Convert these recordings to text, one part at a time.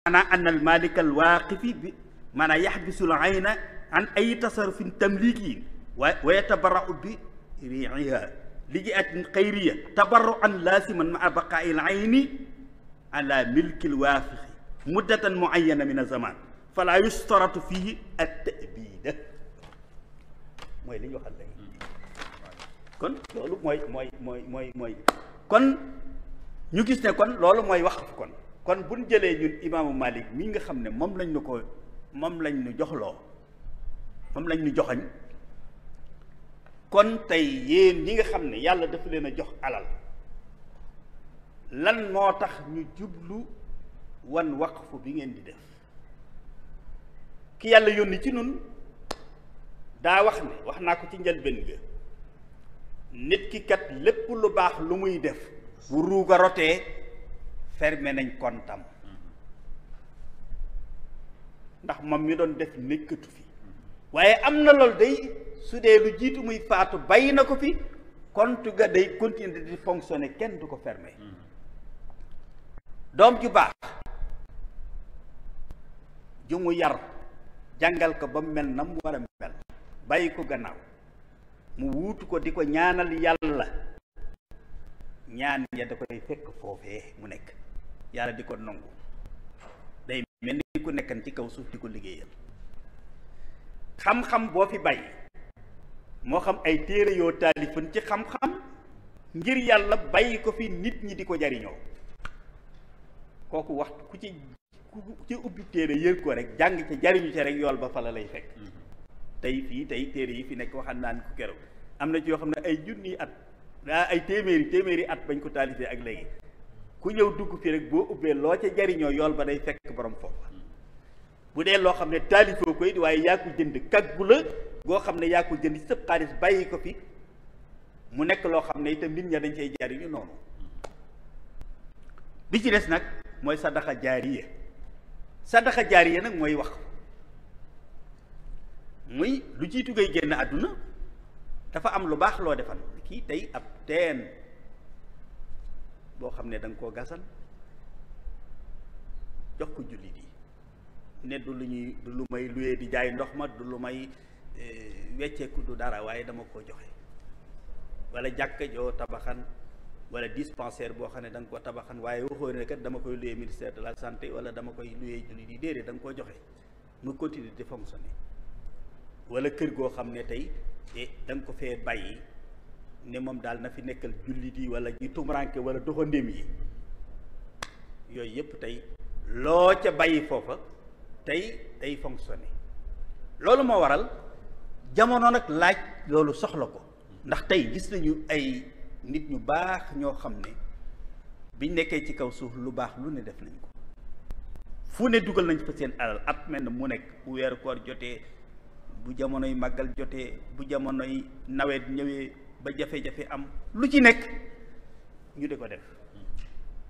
maanaam an al malik al waaqifi bi maanaam yaxbisul ayna an ay tasarufin tamlikiyin wa yatabarra'u bi riiha liji'atin xayriya tabarru'an laasiman ma'a baqaa'il ayni ala milkil waafiqi muddatan muayyana min az-zaman fala yustaratu fihi at-ta'bida mooy li ñu waxal léegi kon loolu mooy kon ñu gis ne kon loolu mooy waqf kon bu ñu jëlee ñun imaamu Malik mi nga xam ne moom lañ ñu joxloo moom lañ ñu joxañ kon tey yéen ñi nga xam ne yàlla dafa leen a jox alal lan moo tax ñu jublu wan waqfu bi ngeen di def ki yàlla yónni ci nun daa wax ne wax naa ko ci njëlbéen ga nit ki kat lépp lu baax lu muy def bu ruuga rotee fermé nañ kontam ndax moom mi doon def nekkatu fi waaye am na loolu day su dee lu jiitu muy faatu bàyyi na ko fi compte ga day continuer di fonctionner kenn du ko fermé doom ju baax ju mu yar jàngal ko ba mu mel na mu war a mel bàyyi ko gannaaw mu wuutu ko di ko ñaanal yàlla ñaan ya da koy fekk foofee mu nekk yàlla di ko nangu day mel ni ku nekkan ci kaw suuf di ko liggéeyal xam-xam boo fi bàyyi moo xam ay téere yoo taalifan ci xam-xam ngir yàlla bàyyi ko fi nit ñi di ko jariñoo kooku waxtu ku ci ubbi téere yër ko rek jàng ca jariñu ca rek yool ba fa la lay fekk tey téere yi fi nekk waxal naa ni ko keroog am na ci yoo xam ne ay junni at ay téeméeri at bañ ko taalifee ak léegi ku ñëw dugg fi rek boo ubbee loo ca jariñoo yool ba day fekk borom foofa bu dee loo xam ne taalifoo koy waaye yaa ko jënd kaggu la goo xam ne yaa ko jënd ci sëb xaalis bàyyi ko fi mu nekk loo xam ne itam nit ña dañ cay jariñu noonu bi ci des nag mooy sadaxa jaariya nag mooy wax muy lu jiitu ngay génn àdduna dafa am lu baax loo defal kii tey ab teen boo xam ne da nga koo gasal jox ko jullit yi ne du lu may luyee di jaay ndox ma du lu may wecceeku du dara waaye dama ko joxe wala jàkka joo tabaxan wala dispensaire boo xam ne da nga ko tabaxan waaye waxoo ne kat dama koy luyee ministère de la santé wala dama koy luyee jullit yi déedéet da nga koo joxe mu continuer di fonctionner wala kër goo xam ne tey da nga ko fee bàyyi ne moom daal na fi nekkal jullit yi wala ji tumranke wala doxandéem yi yooyu yëpp tey loo ca bàyyi foofa tey day fonctionner loolu moo waral jamono nag laaj loolu soxla ko ndax tey gis nañu ay nit ñu baax ñoo xam ne biñ nekkee ci kaw suuf lu baax lu ne def nañ ko fu ne dugal nañ fa seen alal at mel na mu nekk bu weeru koor jotee bu jamonoy màggal jotee bu jamonoy nawet ñëwee ba jafe-jafe am lu ci nekk ñu di ko def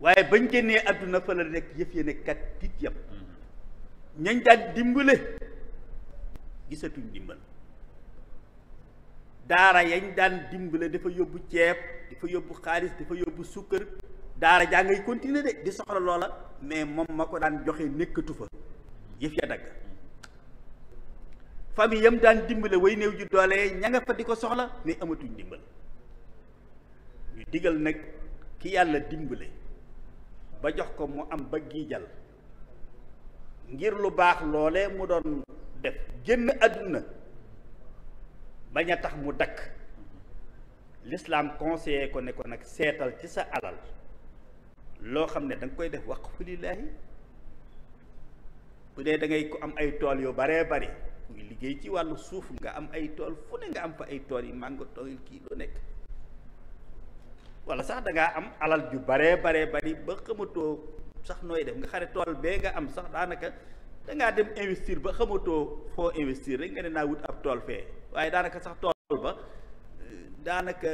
waaye bañ génnee àdduna fa la nekk yëf ya ne kat tit yam ñañ daan dimbale gisatuñ dimbal daara yañ daan dimbale dafa yóbbu ceeb dafa yóbbu xaalis dafa yóbbu sukkër daara jaa ngay continuer de di soxla loola mais moom ma ko daan joxe nekkatu fa yëf ya dagg famille yam daan dimbale way néew ji doole ña nga fa di ko soxla mais amatuñ dimbal ñu digal nag ki yàlla dimbale ba jox ko mu am ba giijal ngir lu baax loole mu doon def génn àdduna bañ a tax mu dakk l'islam conseillé ko ne ko nag seetal ci sa alal loo xam ne da nga koy def waqfu lillaahi bu dee da ngay ko am ay tool yu baree bari kuy liggéey ci wàllu suuf nga am ay tool fu ne nga am fa ay tool yi màngo tool kii lu nekk wala sax da ngaa am alal ju baree bari ba xamatoo sax nooy def nga xare tool bee nga am sax daanaka dangaa dem investir ba xamatoo foo investir rek nga ne naa wut ab tool fee waaye daanaka sax tool ba daanaka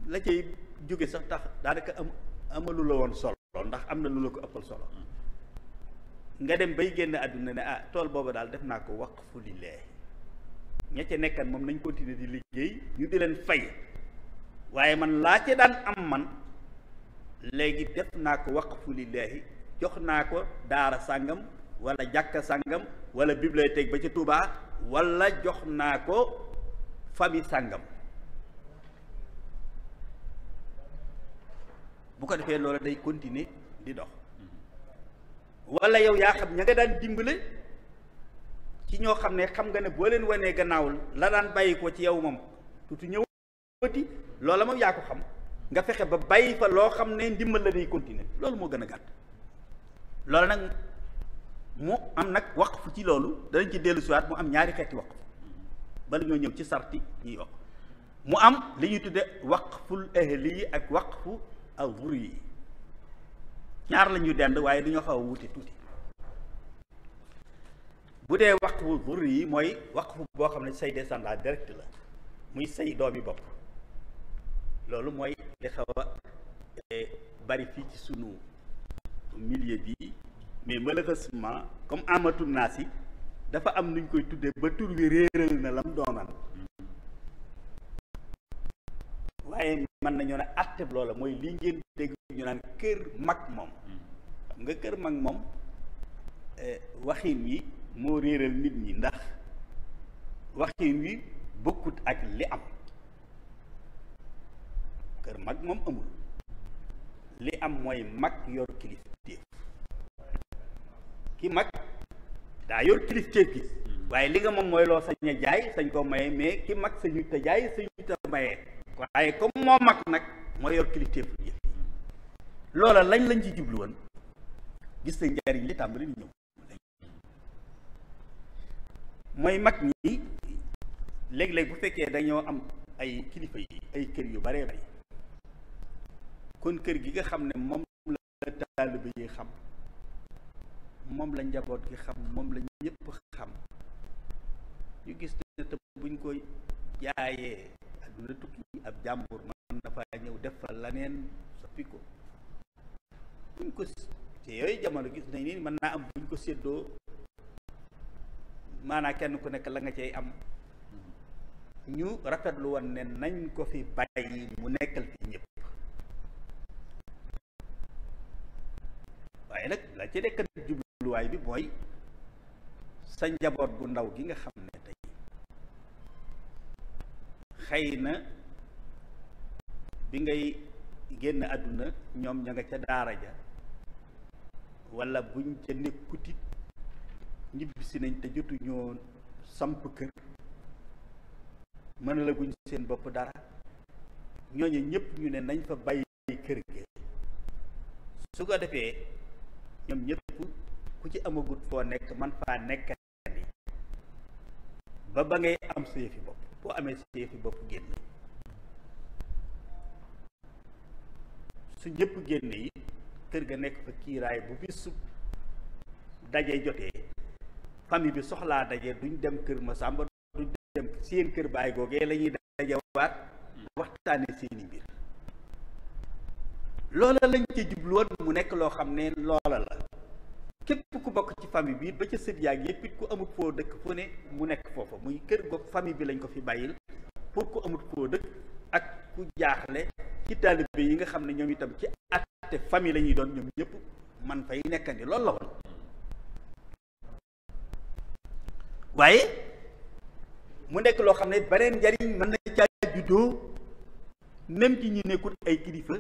la cay jóge sax tax daanaka amalu la woon solo ndax am na lu la ko ëppal solo nga dem bay génn àdduna ne ah tool booba daal def naa ko waqfu lillaahi ña ca nekkan moom nañ continuer di liggéey ñu di leen fay waaye man laa ca daan am man léegi def naa ko waqfu lillaahi jox naa ko daara sàngam wala jàkka sàngam wala bibliothèque ba ci Touba wala jox naa ko famille sàngam bu ko defee loola day continuer di dox wala yow yaa xam ña nga daan dimbale ci ñoo xam ne xam nga ne boo leen wanee gannaaw la daan bàyyi ko ci yow moom tuuti ñëwati loola moom yaa ko xam nga fexe ba bàyyi fa loo xam ne ndimbal la day continuer loolu moo gën a gàtt loolu nag mu am nag waqfu ci loolu danañ ci dellu siwaat mu am ñaari xeeti waqfu bala ñoo ñëw ci sarti ñuy wax mu am li ñuy tudde waqful ahli yi ak waqfu al-dhurri yi ñaar la ñu dend waaye dañoo xaw a wuute tuuti bu dee waqfu dhurri yi mooy waqfu boo xam ne say descendant direct la muy say doomi bopp loolu mooy li xaw a bari fii ci sunu milieu bi mais malheureusement comme amatul naa si dafa am nuñ koy tuddee ba tur wi réeral na lam doonan waaye mën nañoo ne atteb loola mooy li ngeen dégg ñu naan kër mag moom xam nga kër mag moom waxin wi moo réeral nit ñi ndax waxin wi bokkut ak li am kër mag moom amul li am mooy mag yor kilifteef ki mag daa yor kilifteef gi waaye li nga moom mooy loo sañ a jaay sañ ko maye mais ki mag sañu te jaay sañu te maye waaye comme moo mag nag moo yor kilifteef gi loola lañ ci jublu woon gis nañ njariñ li tàmbali di ñëw mooy mag ñi léeg-léeg bu fekkee dañoo am ay kilifa yi ay kër yu baree bari kon kër gi nga xam ne moom la taalibe yi xam moom la njaboot gi xam moom la ñëpp xam ñu gis ne te buñ ko jaayee adduna tukki ab jàmbur man na faa ñëw def fa laneen soppi ko buñ ko te yooyu jamono gis nañ ni mën naa am buñ ko séddoo maanaa kenn ku nekk la nga cay am ñu rafetlu woon ne nañ ko fi bàyyi mu nekkal fi ñëpp waaye nag la ci nekk jubluwaay bi mooy sa njaboot gu ndaw gi nga xam ne tey xëy na bi ngay génn àdduna ñoom ña nga ca daara ja walla buñ ca nekkutit ñibbisi nañ te jotuñoo samp kër mën la guñ seen bopp dara ñooñu ñëpp ñu ne nañ fa bàyyi kër ga su ko defee ñoom ñëpp ku ci amagut foo nekk man faa nekkandi ba ngay am sa yëfi bopp boo amee sa yëfi bopp génn su ñëpp génn yi kër ga nekk fa kiiraay bu bisu daje jotee famille bi soxlaa daje duñ dem kër ma sàmba duñ dem seen kër baay googee la ñuy dajewaat waxtaane seeni mbir loola lañ ca jubluwoon mu nekk loo xam ne loola la képp ku bokk ci famille bi ba ca sët yaag yépp it ku amut foo dëkk fu ne mu nekk foofa muy kër goog famille bi lañ ko fi bàyyil pour ku amut foo dëkk ak ku jaaxle ci taalibe yi nga xam ne ñoom itam ci àtte famille la ñuy doon ñoom ñëpp man fay nekkandi loolu la woon waaye mu nekk loo xam ne beneen njariñ mën na caa juddoo même ci ñi nekkul ay kilifa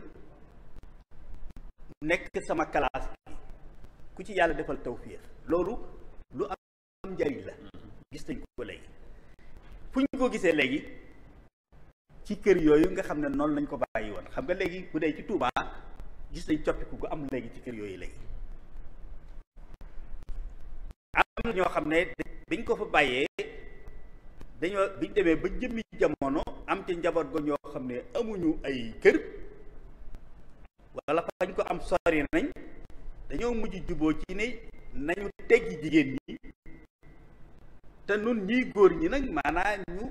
nekk sama classe bi ku ci yàlla defal tawfiix loolu lu am njariñ la gis nañ ko léegi fu ñu ko gisee léegi ci kër yooyu nga xam ne noonu lañ ko bàyyi woon xam nga léegi bu dee ci Touba gis nañ coppiku gu am léegi ci kër yooyu léegi am na ñoo xam ne biñ ko fa bàyyee dañoo biñ demee ba jëmmi jamono am ci njaboot ga ñoo xam ne amuñu ay kër wala fañ ko am sori nañ dañoo mujj juboo ci ne nañu teggi jigéen ñi te nun ñiy góor ñi nag maanaa ñu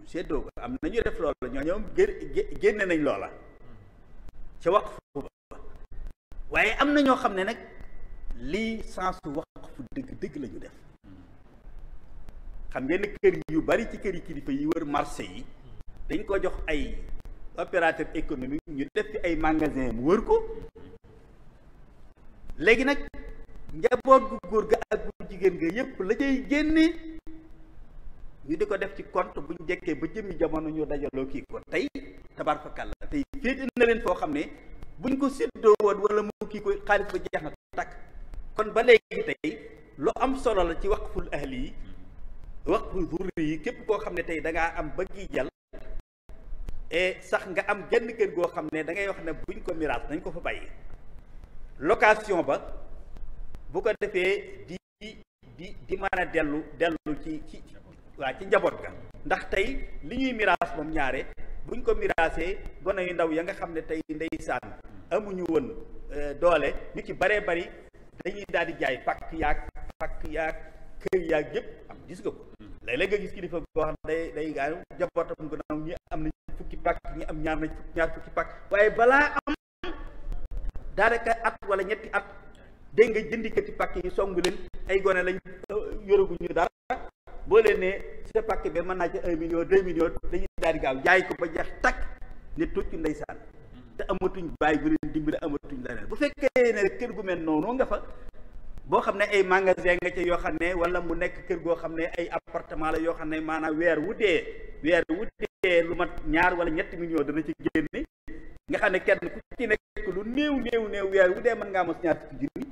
seddoo ko am nañu def loola ñoo ñoom génne nañ loola ca waqfu ba waaye am na ñoo xam ne nag lii sensu waqfu dëgg la ñu def xam ngeen kër yu bari ci kër yi kilifa yi wër marché yi dañ ko jox ay opérateur économique ñu def fi ay magasin mu wër ko léegi nag njaboot gu góor ga ak gu jigéen ga yépp la cay génne ñu di ko def ci compte bu ñu jekkee ba jëmmi jamono ñu dajaloo kii ko tey tabarfakàlla tey féete na leen foo xam ne buñ ko séddoo woon wala mu kii ko xaalis ba jeex na takk kon ba léegi tey lu am solo la ci waqful ahli yi waqfu zurri yi képp koo xam ne tey da ngaa am ba gi jal et sax nga am genn kër goo xam ne da ngay wax ne buñ ko miraas nañ ko fa bàyyi location ba bu ko defee di mën a dellu ci waa ci njaboot ga ndax tey li ñuy miraas moom ñaare buñ ko miraasee gone yu ndaw ya nga xam ne tey ndeysaan amuñu woon doole ñu ci baree bari dañuy daal di jaay pakk yaag kër yaag yëpp am gis nga ko léeg-léeg nga gis kilifa boo xam ne day gaañu njabootam gu ndaw ñi am nañ fukki pakk ñi am ñaar fukki pakk waaye balaa am daanaka at wala ñetti at dégg nga jëndikati pakk yi song leen ay gone lañ yoraguñu dara boo leen ne sa pakk bi mën naa ci 1 million 2 millions dañuy daal di gaaw jaay ko ba jeex takk ne tucc ndeysaan te amatuñ bàyyi bu leen dimbali amatuñ leneen bu fekkee ne kër gu mel noonu nga fa boo xam ne ay magasin nga ca yoo xam ne wala mu nekk kër goo xam ne ay appartement la yoo xam ne maanaam weer wu dee lu mat 2 wala 3 millions dana ci génne nga xam ne kenn ku ci nekk lu néew weer wu dee mën ngaa mos ñaar fukki junni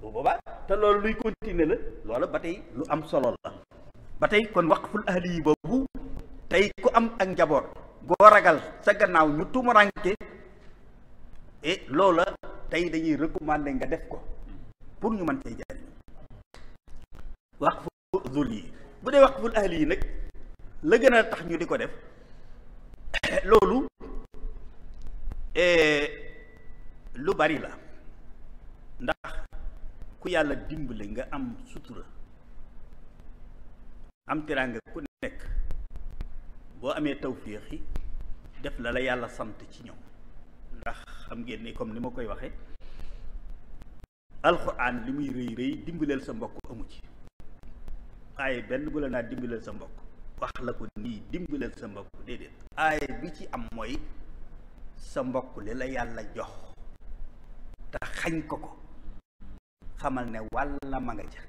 bu boobaa te loolu luy continuer la loola ba tey lu am solo la ba tey kon waqful ahli yi boobu tey ku am ak njaboot goo ragal sa gannaaw ñu tumuranke et loola tey dañuy recommander nga def ko pour ñu mën cee jariñ waqfu zul yi bu dee waqful ahli yi nag la gën a tax ñu di ko def loolu lu bari la ndax ku yàlla dimbale nga am sutura am teraanga ku nekk boo amee tawféex yi def la yàlla sant ci ñoom ndax xam ngeen ni comme ni ma koy waxee alxuraan li muy rëy dimbaleel sa mbokk amu ci aaye benn bu la naa dimbaleel sa mbokk wax la ko nii dimbaleel sa mbokk déedéet aaye bi ci am mooy sa mbokk li la yàlla jox te xañ ko xamal ne wàlla ma nga ca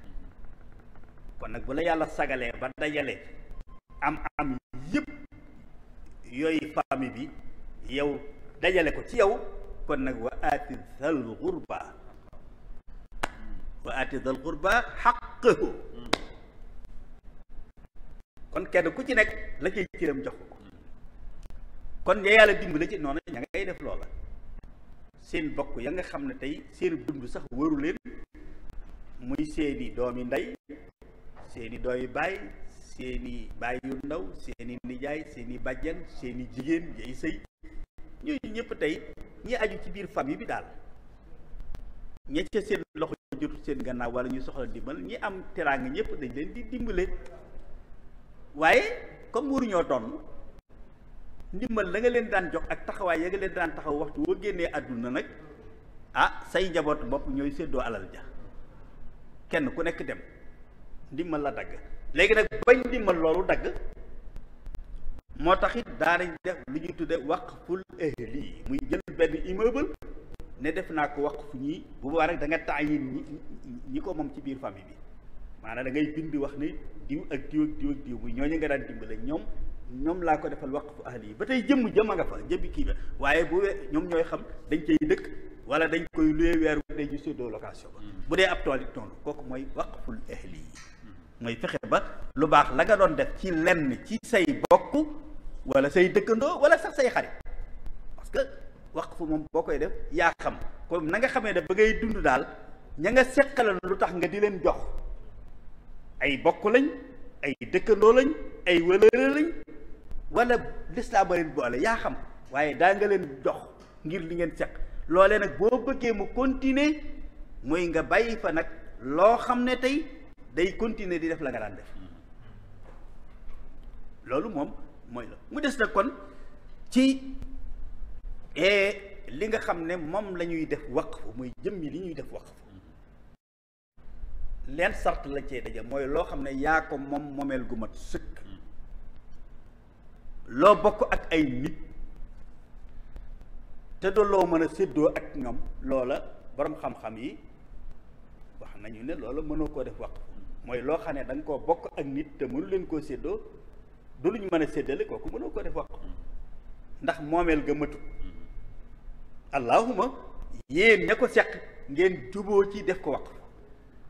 kon nag bu la yàlla sagalee ba dajale am yëpp yooyu famille bi yow dajale ko ci yow kon nag wa aati dal qurba xaqahu kon kenn ku ci nekk la cay cëram jox ko kon ña yàlla dimbali ci noonu ña ngay def loola seen bokk ya nga xam ne tey seen dund sax waru leen muy seeni doomi ndey seeni doomi baay seeni baay yu ndaw seeni nijaay seeni bàjjen seeni jigéen yay sëy ñooñu ñëpp tey ñi aju ci biir famille bi daal ña ca seen loxo jotu seen gannaaw wala ñu soxla dimbal ñi am teraanga ñëpp dañ leen di dimbale waaye comme waruñoo doon ndimbal la nga leen daan jox ak taxawaay ya nga leen daan taxaw waxtu woo génnee àdduna nag say njaboot bopp ñooy séddoo alal ja kenn ku nekk dem ndimbal la dagg léegi nag bañ ndimbal loolu dagg moo tax it daanañ def lu ñuy tudde waqful ahli muy jël benn immeuble ne def naa ko waqfu ñii bu boobaa rek da nga taayin ñi ko moom ci biir famille bi maanaam da ngay bind wax ne diw ak diw muy ñooñu nga daan dimbale ñoom laa ko defal waqfu ahli yi ba tey jëmm a nga fa jëmmi kii ba waaye bu ñoom ñooy xam dañ cay dëkk wala dañ koy luye weer bu dee ñu séddoo location ba bu dee ab tool it noonu kooku mooy waqful ahli yi mooy fexe ba lu baax la nga doon def ci lenn ci say bokk wala say dëkkandoo wala sax say xarit parce que waqfu moom boo koy def yaa xam comme na nga xamee ne ba ngay dund daal ña nga seqalal lu tax nga di leen jox ay bokk lañ ay dëkkandoo lañ ay wëlëre lañ wala lislaam ba leen boole yaa xam waaye daa nga leen jox ngir li ngeen seq loolee nag boo bëggee mu continuer mooy nga bàyyi fa nag loo xam ne tey day continuer di def la nga daan def loolu moom mooy la mu des nag kon ci li nga xam ne moom la ñuy def waqfu muy jëmmi li ñuy def waqfu leen sart la cee daje mooy loo xam ne yaa ko moom moomeel gu mat sëkk loo bokk ak ay nit te doo loo mën a séddoo ak ñoom loola borom xam-xam yi wax nañu ne loolu mënoo koo def waqf mooy loo xam ne da nga koo bokk ak nit te mënu leen koo séddoo du luñ mën a séddale kooku mënoo koo def waqf ndax moomeel ga matut allahuma yéen ña ko seq ngeen juboo ci def ko waqf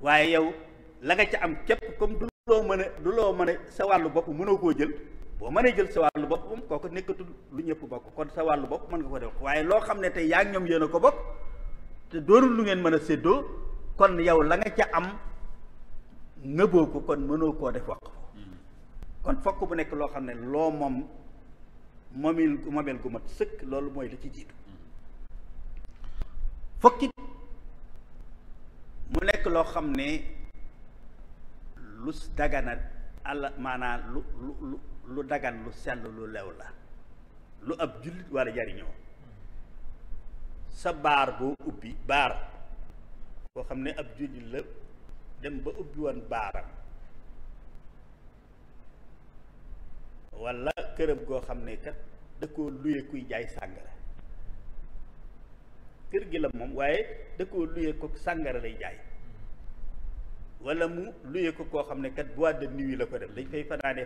waaye yow la nga ca am képp comme du loo mën a sa wàllu bopp mënoo koo jël boo mënee jël sa wàllu bopp moom kooku nekkatul lu ñëpp bokk kon sa wàllu bopp mën nga ko def waaye loo xam ne tey yaa ngi ñoom yéen a ko bokk te doonul lu ngeen mën a séddoo kon yow la nga ca am nëboo ko kon mënoo koo def waqf kon fokk bu nekk loo xam ne loo moom moomeel gu mat sëkk loolu mooy la ci jiitu fokkit mu nekk loo xam ne lu dagana àlla maanaam lu dagan lu sell lu lew la lu ab jullit war a jariñoo sa baar boo ubbi baar boo xam ne ab jullit la dem ba ubbi woon baaram walla këram goo xam ne kat da koo luye kuy jaay sàngara kër gi la moom waaye da koo luye ko sàngara lay jaay wala mu luye ko koo xam ne kat boîte de nuit la ko def dañ fay fanaanee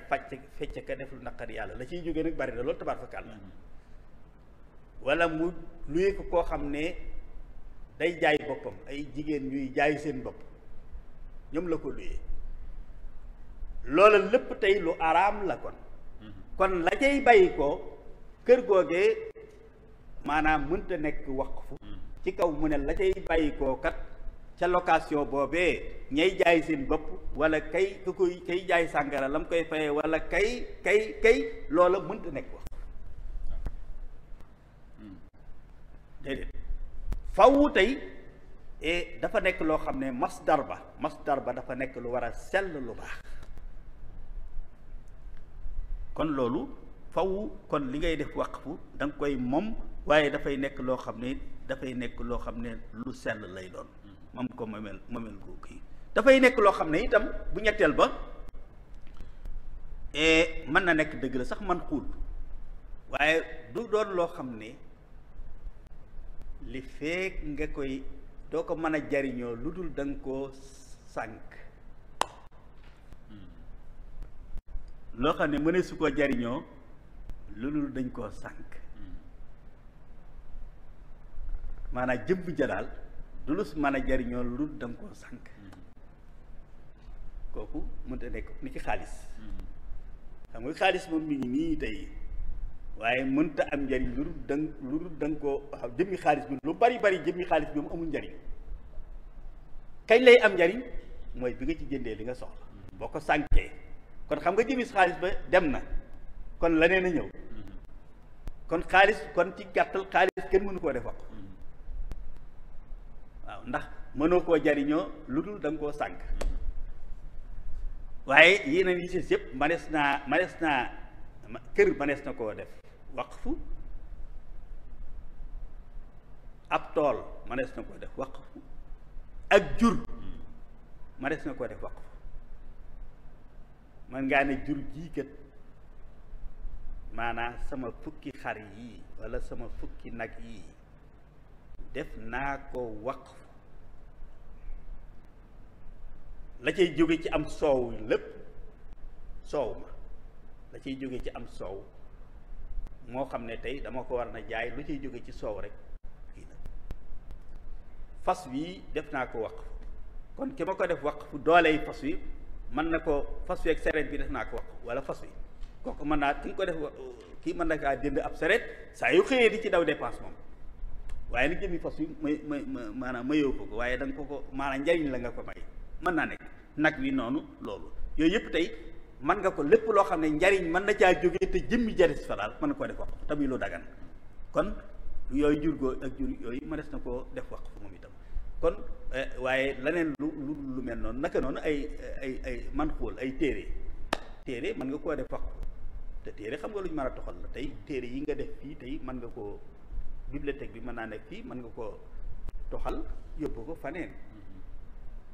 fecc ka def lu naqar yàlla la ciy jógee nag bari na loolu tabaar fakal la wala mu luye ko koo xam ne day jaay boppam ay jigéen ñuy jaay seen bopp ñoom la ko luye loola lépp tey lu araam la kon la cay bàyyi ko kër googee maanaam mënta nekk waqfu ci kaw mu ne la cay bàyyi koo kat ca location boobee ñay jaay seen bopp wala kay jaay sàngara la mu koy fayee wala kay loola mënta nekk wax déedéet faw tey dafa nekk loo xam ne masdar ba dafa nekk lu war a sell lu baax kon loolu faw kon li ngay def waqfu da nga koy moom waaye dafay nekk loo xam ne lu sell lay doon moom ko moomeel googu yi dafay nekk loo xam ne itam bu ñetteel ba mën na nekk dëgg la sax man xuul waaye du doon loo xam ne li feek nga koy doo ko mën a jariñoo lu dul da nga koo sànk loo xam ne mëne su ko jariñoo lu dul dañ koo sànk maanaam jëmb ja daal du lu mën a jariñoo lu dul da nga koo sànk kooku mënta nekk ni ki xaalis xam nga xaalis moom mi ngi nii tey waaye mënta am njariñ lu dul da nga koo waaw jëmmi xaalis bi lu bari jëmmi xaalis bi mu amul njariñ kañ lay am njariñ mooy bi nga ci jëndee li nga soxla boo ko sànkee kon xam nga jëmmi xaalis ba dem na kon leneen a ñëw kon xaalis kon ci gàttal xaalis kenn mënu koo def wax waaw ndax mënoo koo jariñoo lu dul da nga koo sànk waaye yeneen yi si yëpp manees naa kër manees na koo def waqfu ab tool manees na koo def waqfu ak jur manees na koo def waqfu man ngaa ne jur jii kat maanaam sama fukki xar yii walla sama fukki nag yii def naa ko waqf la cay jóge ci am soow lépp soow ma la cay jóge ci am soow moo xam ne tey dama ko war na jaay lu cay jóge ci soow rek kii na fas wi def naa ko waqf kon ki ma ko def waqf dooley fas wi mën na ko fas wi ak sareet bi def naa ko waqf walla fas wi kooku mën naa ki nga ko def kii mën na kaa jënd ab sareet saa yu xëyee di ci daw dépense moom waaye nag jëmmi fas wi maanaam mayoo ko waaye da nga ko maanaam njariñ la nga ko may mën naa nekk nag wi noonu loolu yooyu yëpp tey mën nga ko lépp loo xam ne njariñ mën na caa jógee te jëmmi jaris fa daal mën na koo def waqf tamit lu dagan kon yooyu jur goo ak jur yooyu ma des na koo def waqf moom itam kon waaye leneen lu mel noonu naka noonu ay man xool ay téere mën nga koo def waqf te téere xam nga lu ñu mën a toxal la tey téere yi nga def fii tey mën nga koo bibliothèque bi mën naa nekk fii mën nga koo toxal yóbbu ko faneen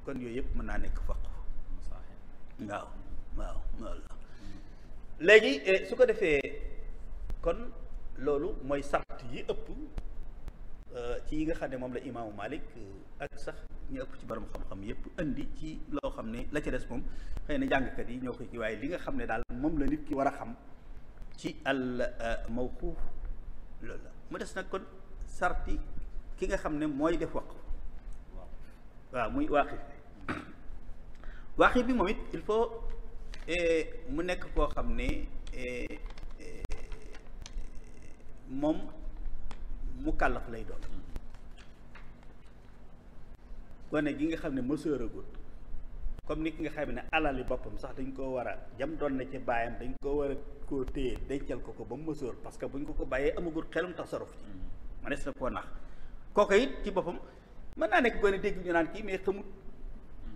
kon yooyu yëpp mën naa nekk waqf waaw loolu la léegi su ko defee kon loolu mooy sart yi ëpp ci yi nga xam ne moom la imaamu Malik ak sax ñu ëpp ci borom xam-xam yépp indi ci loo xam ne la ca des moom xëy na jàngkat yi ñoo ko ci waaye li nga xam ne daal moom la nit ki war a xam ci al mawquuf loolu la mu des nag kon sarti ki nga xam ne mooy def waqf waaw muy waaqif bi moom it il faut mu nekk koo xam ne moom mu kàllaf lay doon gone gi nga xam ne mësëragut comme ni ki nga xam ne alali boppam sax dañ koo war a jam doon na ci baayam dañ koo war a koo téye dencal ko ba mu mësër parce que buñ ko bàyyee amagul xelum tasaruf ci ma des na koo nax kooku it ci boppam mën naa nekk gone dégg ñu naan kii mais xamut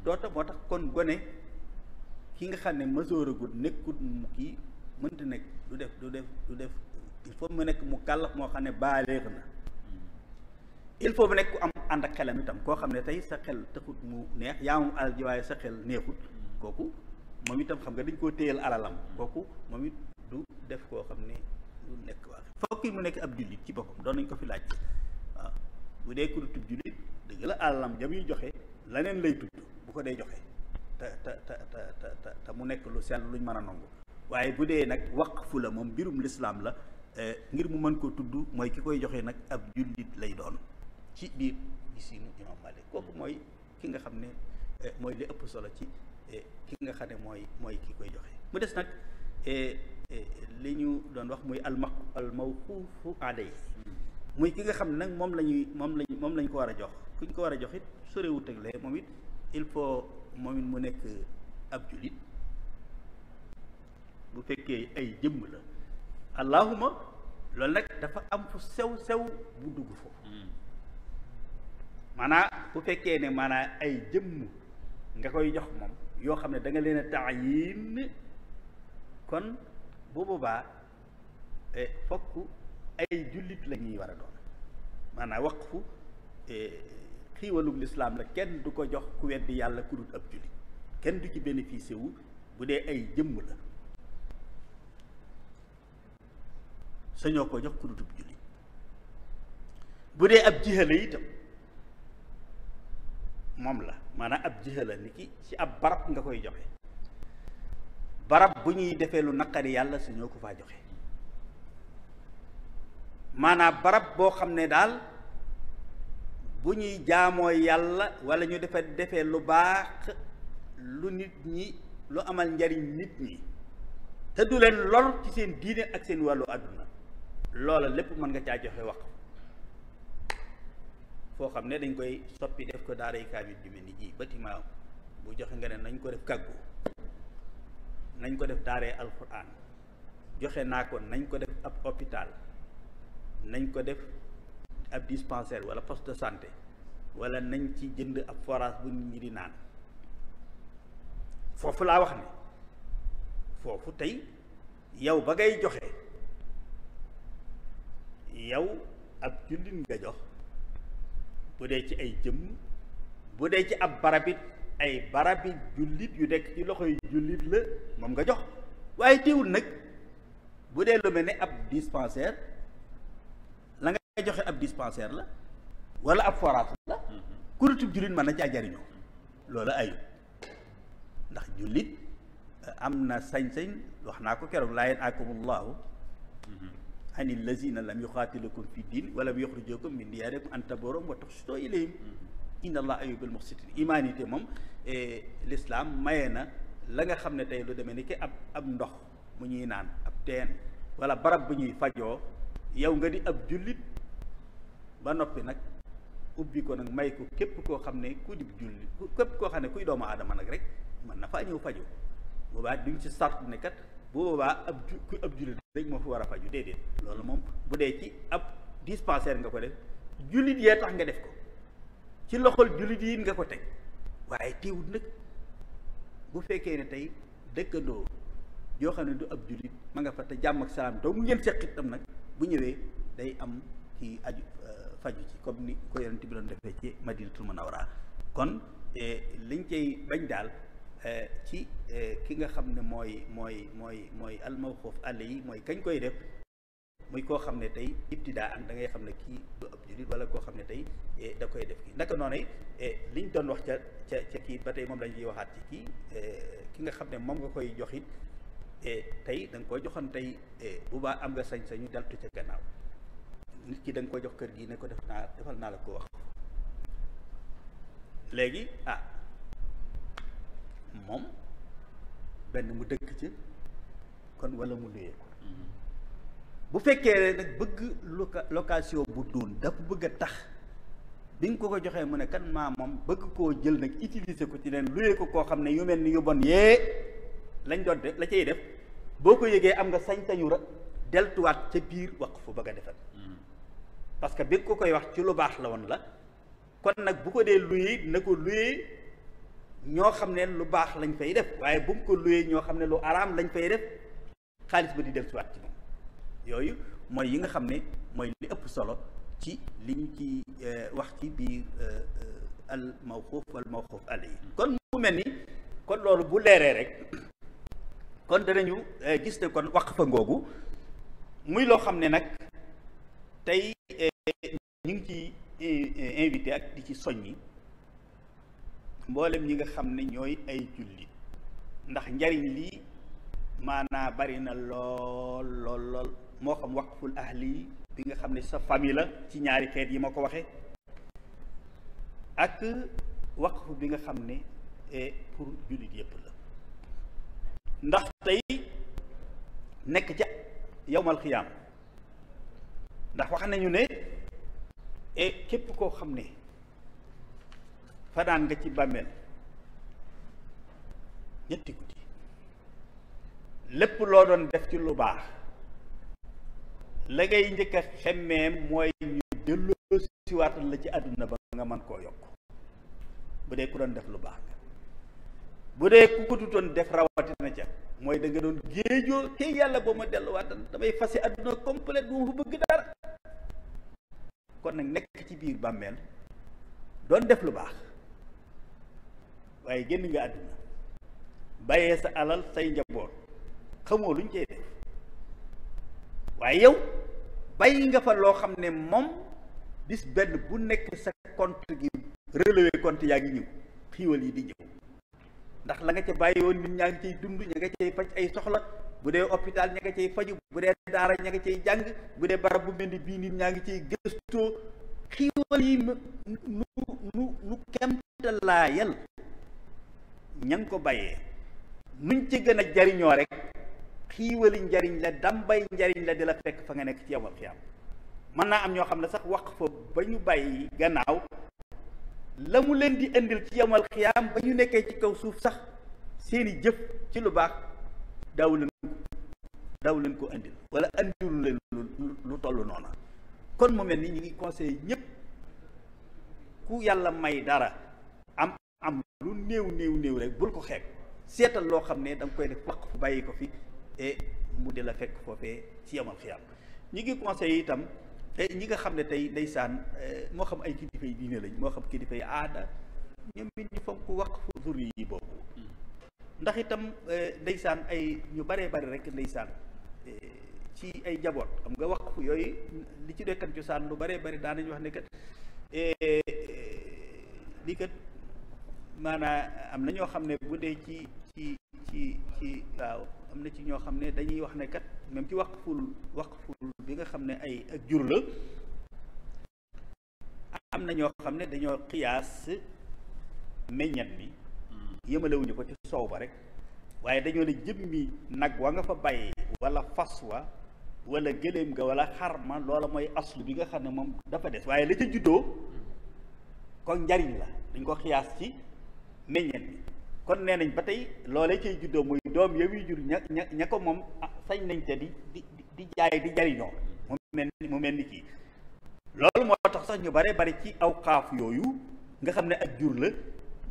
doota moo tax kon gone ki nga xam ne mësëragut nekkut mu kii mënta nekk du def il faut mu nekk mu kàllaf moo xam ne baaleex na il faut mu nekk ku am ànd ak xelam itam koo xam ne tey sa xel taxut mu neex yaa moom alal ji waaye sa xel neexut kooku moom itam xam nga dañ koo téyal alalam kooku moom it du def koo xam ne du nekk waa fokk mu nekk ab jullit ci boppam doon nañ ko fi laaj waaw bu dee ku tub jullit dëgg la alalam ja muy joxe leneen lay tudd bu ko dee joxe te mu nekk lu sell luñ mën a nangu waaye bu dee nag waqfu la moom mbirum lislaam la ngir mu mën koo tudd mooy ki koy joxe nag ab jullit lay doon ci biir gisiinu imam Malik kooku mooy ki nga xam ne mooy li ëpp solo ci ki nga xam ne mooy ki koy joxe mu des nag li ñu doon wax muy al mawquufu alayhi muy ki nga xam ne nag moom lañ ko war a jox kuñ ko war a jox it sorewut ak lee moom it il faut moom it mu nekk ab jullit bu fekkee ay jëmm la allahuma loolu nag dafa am fu sew bu dugg foofu maanaam bu fekkee ne maanaam ay jëmm nga koy jox moom yoo xam ne da nga leen a taayin kon bu boobaa fokk ay jullit la ñuy war a doon maanaam waqfu xiiwalug lislaam la kenn du ko jox ku weddi yàlla ku dul ab jullit kenn du ci bénéficié wu bu dee ay jëmm la sañoo ko jox ku dul ab jullit bu dee ab jiha la itam moom la maanaam ab jiha la ni ki ci ab barab nga koy joxe barab bu ñuy defee lu naqari yàlla sañoo ko faa joxe maanaam barab boo xam ne daal bu ñuy jaamoo yàlla wala ñu defee lu baax lu nit ñi lu amal njariñ nit ñi te du leen lor ci seen diine ak seen wàllu àdduna loola lépp mën nga caa joxe wax foo xam ne dañ koy soppi def ko daaray kaamil ju mel ni ji bâtiment bu joxe nga ne nañ ko def kàggu nañ ko def daaray alquran joxe naa ko nañ ko def ab hôpital nañ ko def ab dispensaire wala poste de santé wala nañ ci jënd ab forage bu nit ñi di naan foofu laa wax ne foofu tey yow ba ngay joxe yow ab jullit nga jox bu dee ci ay jëmm bu dee ci ab barabit ay barabi jullit yu nekk ci loxoy jullit la moom nga jox waaye teewul nag bu dee lu mel ne ab dispensaire la nga joxe ab dispensaire la wala ab forage la kuréetub jullit mën na caa jariñoo loolu ayut ndax jullit am na sañ-sañ wax naa ko keroog laa yanhaakumullahu ani lazina lam yuqaatilukum fi diin wa lam yuxrijukum min diyaarikum an tabarruhum wa tuqsituu ilayhim inna allaha yuhibbul muqsitiin humanité moom l'islam maye na la nga xam ne tey lu demee ni ki ab ndox mu ñuy naan ab teen wala barab bu ñuy fajoo yow nga di ab jullit ba noppi nag ubbi ko nag may ko képp koo xam ne ku dib jullit képp koo xam ne kuy doomu aadama nag rek mën na faa ñëw faju boobaa duñ ci sart ne kat bu boobaa ab jullit rek moo fi war a faju déedéet loolu moom bu dee ci ab dispensaire nga ko def jullit yee tax nga def ko ci loxol jullit yi nga ko teg waaye teewut nag bu fekkee ne tey dëkkandoo yoo xam ne du ab jullit ma nga fa te jàmm ak salaam doo mu ngeen seqit tam nag bu ñëwee day am ci aju faju ci comme ni ko yonent bi doon defee ci Madinatul Munawwara kon liñ cay bañ daal ci ki nga xam ne mooy al mawquuf alayhi mooy kañ koy def muy koo xam ne tey ibtidaa an da ngay xam ne kii du ab jullit wala koo xam ne tey da koy def kii naka noonu liñ doon wax ca kii ba tey moom lañuy waxaat ci kii ki nga xam ne moom nga koy jox it tey da nga koy joxoon tey bu baax am nga sañ-sañu deltu ca gannaaw nit ki da nga koy jox kër gi ne ko defal naa la ko wax léegi moom benn mu dëkk ca kon wala mu luyee ko bu fekkee nag bëgg location bu duun dafa bëgg a tax bi nga ko joxee mu ne kan maa moom bëgg koo jël nag utiliser ko ci leen luyee ko koo xam ne yu mel ni yu bon yee lañ doon def la cay def boo ko yëgee am nga sañ-sañu deltuwaat ca biir wax fu bëgg a defal parce que bi nga ko koy wax ci lu baax la woon la kon nag bu ko dee luyee na ko luyee ñoo xam ne lu baax lañ fay def waaye bu mu ko luyee ñoo xam ne lu araam lañ fay def xaalis ba di deltuwaat ci moom yooyu mooy yi nga xam ne mooy li ëpp solo ci li ñu ci wax ci biir al mawquuf wal mawquuf alayhi kon mu mel ni kon loolu bu leeree rek kon danañu gis ne kon waqfa ngoogu muy loo xam ne nag tey ñu ngi ci invité ak di ci soññi mboolem ñi nga xam ne ñooy ay jullit ndax njariñ lii maanaa bari na lool moo xam waqful ahli bi nga xam ne sa famille la ci ñaari xeet yi ma ko waxee ak waqf bi nga xam ne pour jullit yépp la ndax tey nekk ca yawmal xiyaam ndax wax nañu ne képp koo xam ne fanaan nga ci bàmmeel ñetti guddi lépp loo doon def ci lu baax la ngay njëkk a xemmeem mooy ñu delloo siwaatal la ci àdduna ba nga mën koo yokk bu dee ku doon def lu baax nga bu dee ku ko dutoon def rawatina ca mooy da nga doon géejoo te yàlla boo ma delluwaatan damay fase àdduna complet du ma fa bëgg dara kon nag nekk ci biir bàmmeel doon def lu baax waaye génn nga àdduna bàyyee sa alal say njaboot xamoo luñ cey def waaye yow bàyyi nga fa loo xam ne moom bis benn bu nekk sa compte gi relevé compte yaa ngi ñëw xiiwal yi di ñëw ndax la nga ca bàyyi woon nit ñaa ngi cay dund ña nga cay faj ay soxla bu dee hôpital ña nga cay faju bu dee daara ña nga cay jàng bu dee barab bu mel ni bii nit ñaa ngi cay gëstoo xiiwal yi nu kemtalaayal ña ngi ko bàyyee nuñ ci gën a jariñoo rek xiiwali njariñ la dambay njariñ la di la fekk fa nga nekk ci yawmal xiyaam mën naa am ñoo xam ne sax wax fa ba ñu bàyyi gannaaw la mu leen di indil ci yawmal xiyaam ba ñu nekkee ci kaw suuf sax seeni jëf ci lu baax daaw leen ko indil wala indilu leen lu toll noona kon mu mel ni ñu ngi conseillé ñëpp ku yàlla may dara am lu néew rek bul ko xeeb seetal loo xam ne da nga koy def wax fu bàyyi ko fi mu di la fekk foofee ci yawmal xiyaam ñi ngi conseillé itam ñi nga xam ne tey ndeysaan moo xam ay kilifay diine lañ moo xam kilifay aada ñoom it ñu fonk waqfu zurri yi boobu ndax itam ndeysaan ay ñu baree bari rek ndeysaan ci ay jaboot xam nga waqfu yooyu li ci dekkan cosaan lu baree bari daanañu wax ne kat lii kat maanaam am na ñoo xam ne bu dee ci waaw am na ci ñoo xam ne dañuy wax ne kat même ci waqful bi nga xam ne ay ak jur la am na ñoo xam ne dañoo xiyaas meññat mi yëmalewuñu ko ci soow ba rek waaye dañoo ne jëmmi nag wa nga fa bàyyi wala fas wa wala gëléem ga wala xarma loola mooy aslu bi nga xam ne moom dafa des waaye la ca juddoo kon njariñ la dañ ko xiyaas ci meññet mi kon nee nañ ba tey loolee cay juddoo muy doom yow yi jur ña ko moom sañ nañ te di jaay di jariñoo mu mel ni kii loolu moo tax sax ñu bare bari ci aw xaaf yooyu nga xam ne ak jur la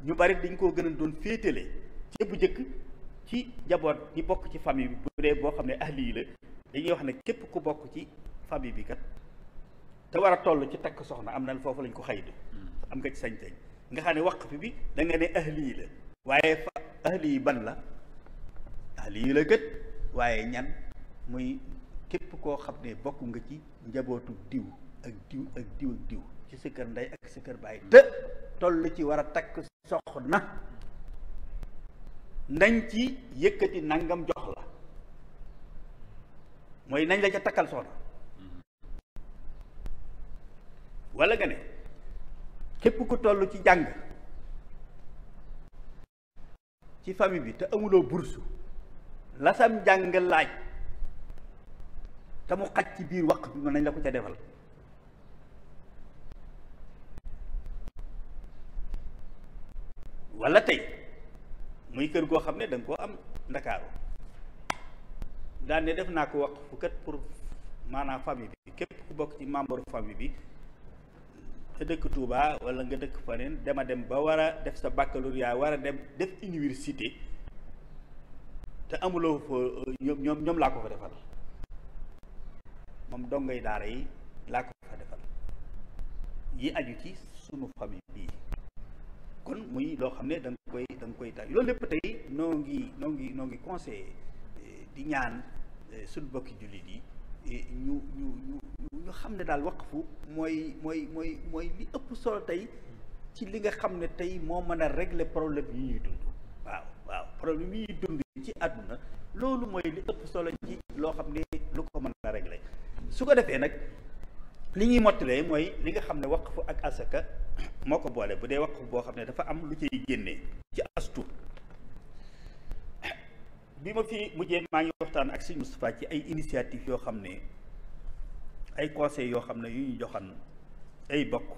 ñu bari dañ koo gën a doon féetale ci bu njëkk ci jaboot ñi bokk ci famille bi bu dee boo xam ne ahli yi la dañuy wax ne képp ku bokk ci famille bi kat te war a toll ci takk soxna am na foofu lañ ko xaydu am nga ci sañ-sañ nga xam ne waqf bi da nga ne ahli yi la waaye fa ahli yi ban la ahli yi la gët waaye ñan muy képp koo xam ne bokk nga ci njabootu diw ak diw ak diw ak diw ci sa kër ndey ak sa kër baay te toll ci war a takk soxna nañ ci yëkkati nangam jox la mooy nañ la ca takkal soxna wala nga ne képp ku toll ci jàng ci famille bi te amuloo bursu la sam jàng laaj te mu xaj ci biir waqf bi mën nañ la ko ca defal wala tey muy kër goo xam ne da nga koo am ndakaaru daan ne def naa ko waqf fu kat pour maanaam famille bi képp ku bokk ci membre famille bi te dëkk Touba wala nga dëkk faneen dema dem ba war a def sa baccalauréat war a dem def université te amuloo fa ñoom laa ko fa defal moom dongay daara yi laa ko fa defal yi aju ci sunu famille bii kon muy loo xam ne da nga koy tax loolu lépp tey noo ngi conseillé di ñaan suñu bokki jullit yi ñu xam ne daal waqfu mooy li ëpp solo tey ci li nga xam ne tey moo mën a régler problème yi ñuy dund waaw problème yi ñuy dund ci àdduna loolu mooy li ëpp solo ci loo xam ne lu ko mën a régler su ko defee nag li ñuy mottalee mooy li nga xam ne waqfu ak asaka moo ko boole bu dee waqfu boo xam ne dafa am lu ciy génnee ci astu bi ma fi mujjee maa ngi waxtaan ak Sëñ Moustapha ci ay initiative yoo xam ne ay conseils yoo xam ne yu ñu joxan ay bokk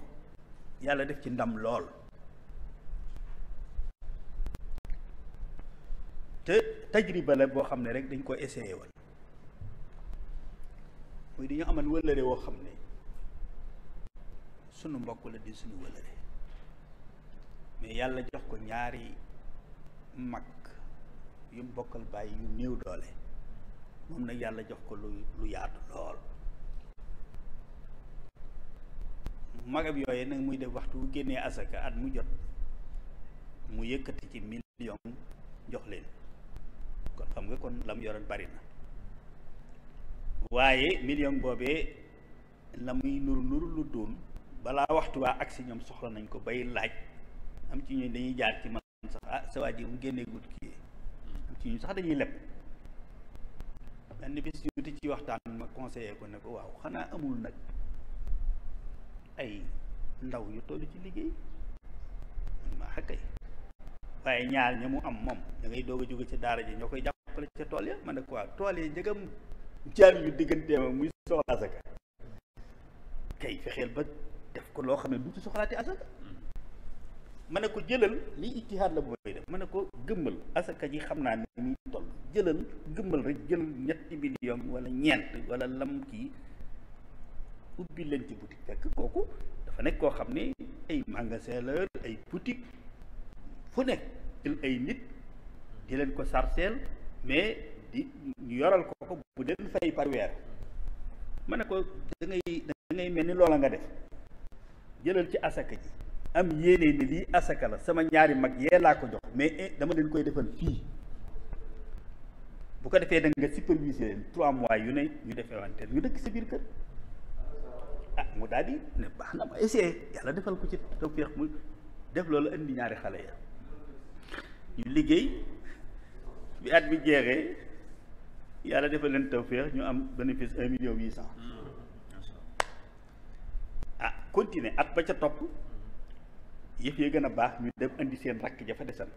yàlla def ci ndam lool te tajriba la boo xam ne rek dañ ko essayé woon muy dañu amal wëllëre woo xam ne sunu mbokk la di sunu wëllëre mais yàlla jox ko ñaari mag yu mu bokkal bàyyi yu néew doole moom nag yàlla jox ko lu yaatu lool magam yooyu nag muy def waxtu bu génnee asaka at mu jot mu yëkkati ci million jox leen kon xam nga kon la mu yoroon bari na waaye million boobee la muy nuru lu doon balaa waxtu waa agsi ñoom soxla nañ ko bay laaj am ci ñun dañuy jaar ci man sax sa waa ji mu génnee gut kii am ci ñu sax dañuy leb benn bis yuuti ci waxtaan ma conseillé ko ne ko waaw xanaa amul nag ay ndaw yu toll ci liggéey ma xakkay waaye ñaar ña mu am moom da ngay doog a jóge ci daara ji ñoo koy jàppale ca tool ya ma ne ko waaw tool yi njëgam jaar yu digganteema muy soxla asaka kay fexeel ba def ko loo xam ne du ci soxlaati asaka ma ne ko jëlal lii ijtihaad la booy def ma ne ko gëmmal asaka ji xam naa ne muy toll jëlal gëmmal rek jël 3 million wala ñeent wala lam kii ubbi leen ci boutique fekk kooku dafa nekk koo xam ne ay magasin la ay boutique fu nekk jël ay nit di leen ko sarceel mais di ñu yoral ko bu leen fay par weer ma ne ko da ngay mel ni loola nga def jëlal ci asaka ji am yéene ni lii asaka la sama ñaari mag yee laa ko jox mais dama leen koy defal fii bu ko defee da nga superviser leen 3 mois yu ne ñu defee wante ñu dëkk sa biir kër mu daal di ne baax na ma essayé yàlla defal ko ci tawfeex mu def loolu indi ñaari xale ya ñu liggéey bi at bi jeexee yàlla defal leen tawfeex ñu am bénéfice 1,8 million continuer at ba ca topp yëf yi gën a baax ñu dem indi seen rakk ja fa desal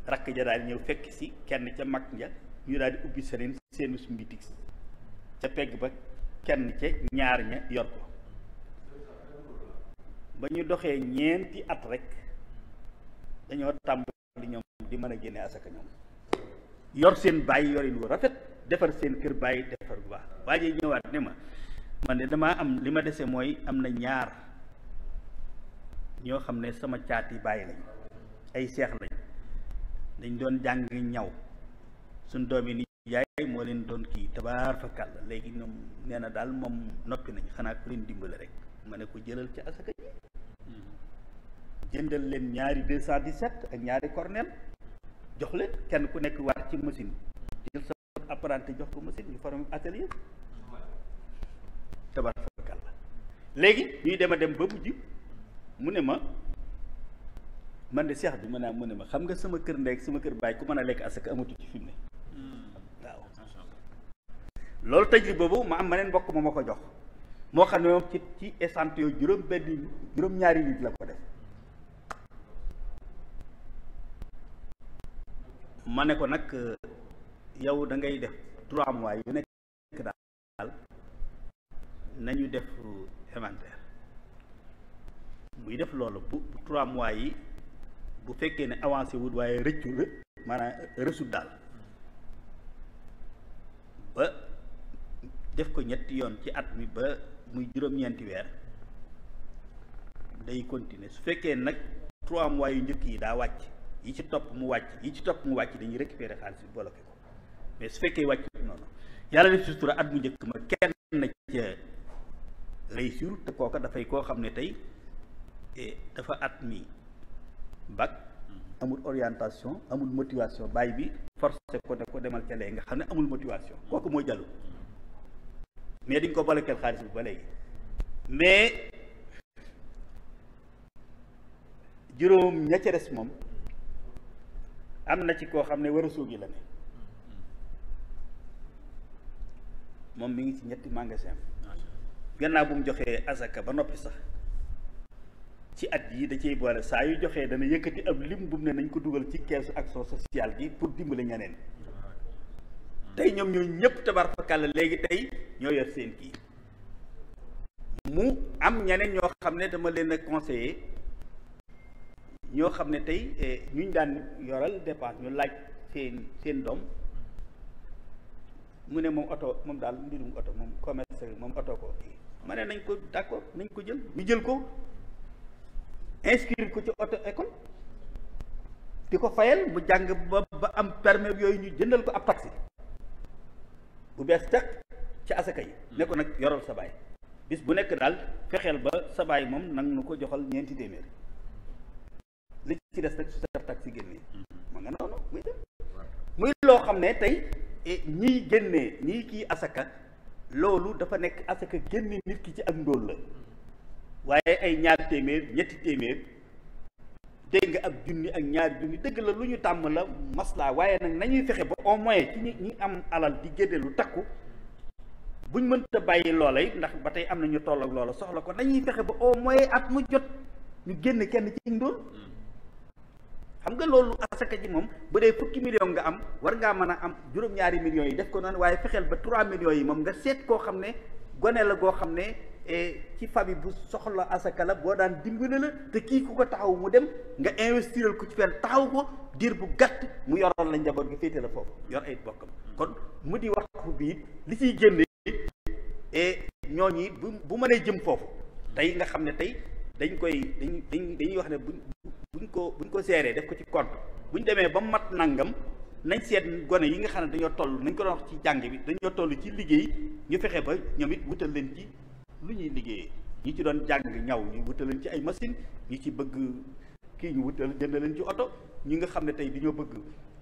rakk ja daal ñëw fekk si kenn ca mag ja ñu daal di ubbi seen bitig ca pegg ba kenn ca ñaar ña yor ko ba ñu doxee ñeenti at rek dañoo tàmbali ñoom di mën a génne asaka ñoom yor seen bàyyi yorin wu rafet defar seen kër bàyyi defar bu baax waa ji ñëwaat ne ma man de damaa am li ma dese mooy am na ñaar ñoo xam ne sama caati bàyyi lañ ay seex lañ dañ doon jàng ñaw suñ doomi ni jaay moo leen doon kii tabaar fa kàll léegi ñoom nee na daal moom noppi nañ xanaa ku leen dimbale rek ma ne ko jëlal ci asaka ji jëndal leen ñaari 217 ak ñaari cornel jox leen kenn ku nekk war ci machine jël sa apprenti jox ko machine ñu formé atelier tabarakalla léegi ñuy dem a dem ba mujj mu ne ma man de seex bi mu ne ma xam nga sama kër ndey sama kër baay ku mën a lekk asaka amatu ci fi mu ne waaw loolu tëj boobu ma am maneen mbokk ma ko jox moo xam ne moom ci échantillon juróom-ñaari nit la ko def ma ne ko nag yow da ngay def 3 mois yu nekk daal nañu def inventaire muy def loolu bu 3 mois yi bu fekkee ne avancé wut waaye rëccu maanaam rësut daal ba def ko ñetti yoon ci at mi ba muy juróom-ñeenti weer day continuer su fekkee nag 3 mois yu njëkk yi daa wàcc yi ci topp mu wàcc dañuy récupérer xaalis bi bloqué ko mais su fekkee wàcc noonu yàlla def sutura at mu njëkk ma kenn na ca réussir te kooka dafay koo xam ne tey dafa at mi bac amul orientation amul motivation bàyyi bi forcé ko ne ko demal ca léegi nga xam ne amul motivation kooku mooy jàllu mais diñ ko bloqué xaalis bi ba léegi mais juróom ña ca des moom am na ci koo xam ne war a suugi la ne moom mi ngi ci ñetti magasin gannaaw bu mu joxee asaka ba noppi sax ci at yi da cey boole saa yu joxee dana yëkkati ab lim bu mu ne nañ ko dugal ci keesu action sociale gi pour dimbale ñeneen tey ñoom ñoo ñëpp tabarfakàlla léegi tey ñoo yor seen kii mu am ñeneen ñoo xam ne dama leen a conseiller ñoo xam ne tey ñu daan yoral dépense ñu laaj seen doom mu ne moom oto moom daal mbirum oto moom commerce moom oto ko ma ne nañ ko d'accord nañ ko jël ñu jël ko inscrire ko ci auto école di ko fayal mu jàng ba am permis yooyu ñu jëndal ko ab taxi bu bees teg ci asaka yi ne ko nag yoral sa baay bis bu nekk daal fexeel ba sa baay moom nag nu ko joxal 4 téeméer li ci des rek su sa taxi génnee ma nga noonu muy dem muy loo xam ne tey ñiy génnee ñii kii asaka loolu dafa nekk asaka génne nit ki ci ak ndóol la waaye ay 2 téeméer 3 téeméer dégg nga ak junni ak 2 junni dëgg la lu ñu tàmm la maslaa waaye nag nañuy fexe ba au moins ci ñi am alal di génne lu takku buñ mënta bàyyi loola it ndax ba tey am na ñu toll ak loola soxla ko nañuy fexe ba au moins at mu jot ñu génn kenn ci ndóol xam nga loolu asaka ji moom bu dee 10 millions nga am war ngaa mën a am juróom-ñaari millions yi def ko noonu waaye fexeel ba 3 millions yi moom nga seet koo xam ne gone la goo xam ne ci famille bu soxla asaka la boo daan dimbali la te kii ku ko taxaw mu dem nga investiral ko ci fenn taxaw ko diir bu gàtt mu yoroon la njaboot gi féete la foofu yor ay bokkam kon mu di waxtu bi it li ciy génne ñooñu it bu mënee jëm foofu tey nga xam ne tey dañuy wax ne buñ ko seeree def ko ci compte buñ demee ba mat nangam nañ seet gone yi nga xam ne dañoo toll nañ ko doon wax ci jàng bi dañoo toll ci liggéey ñu fexe ba ñoom it wutal leen ci lu ñuy liggéeyee ñi ci doon jàng ñaw ñu wutal leen ci ay machine ñi ci bëgg kii ñu wutal jënd leen ci oto ñi nga xam ne tey dañoo bëgg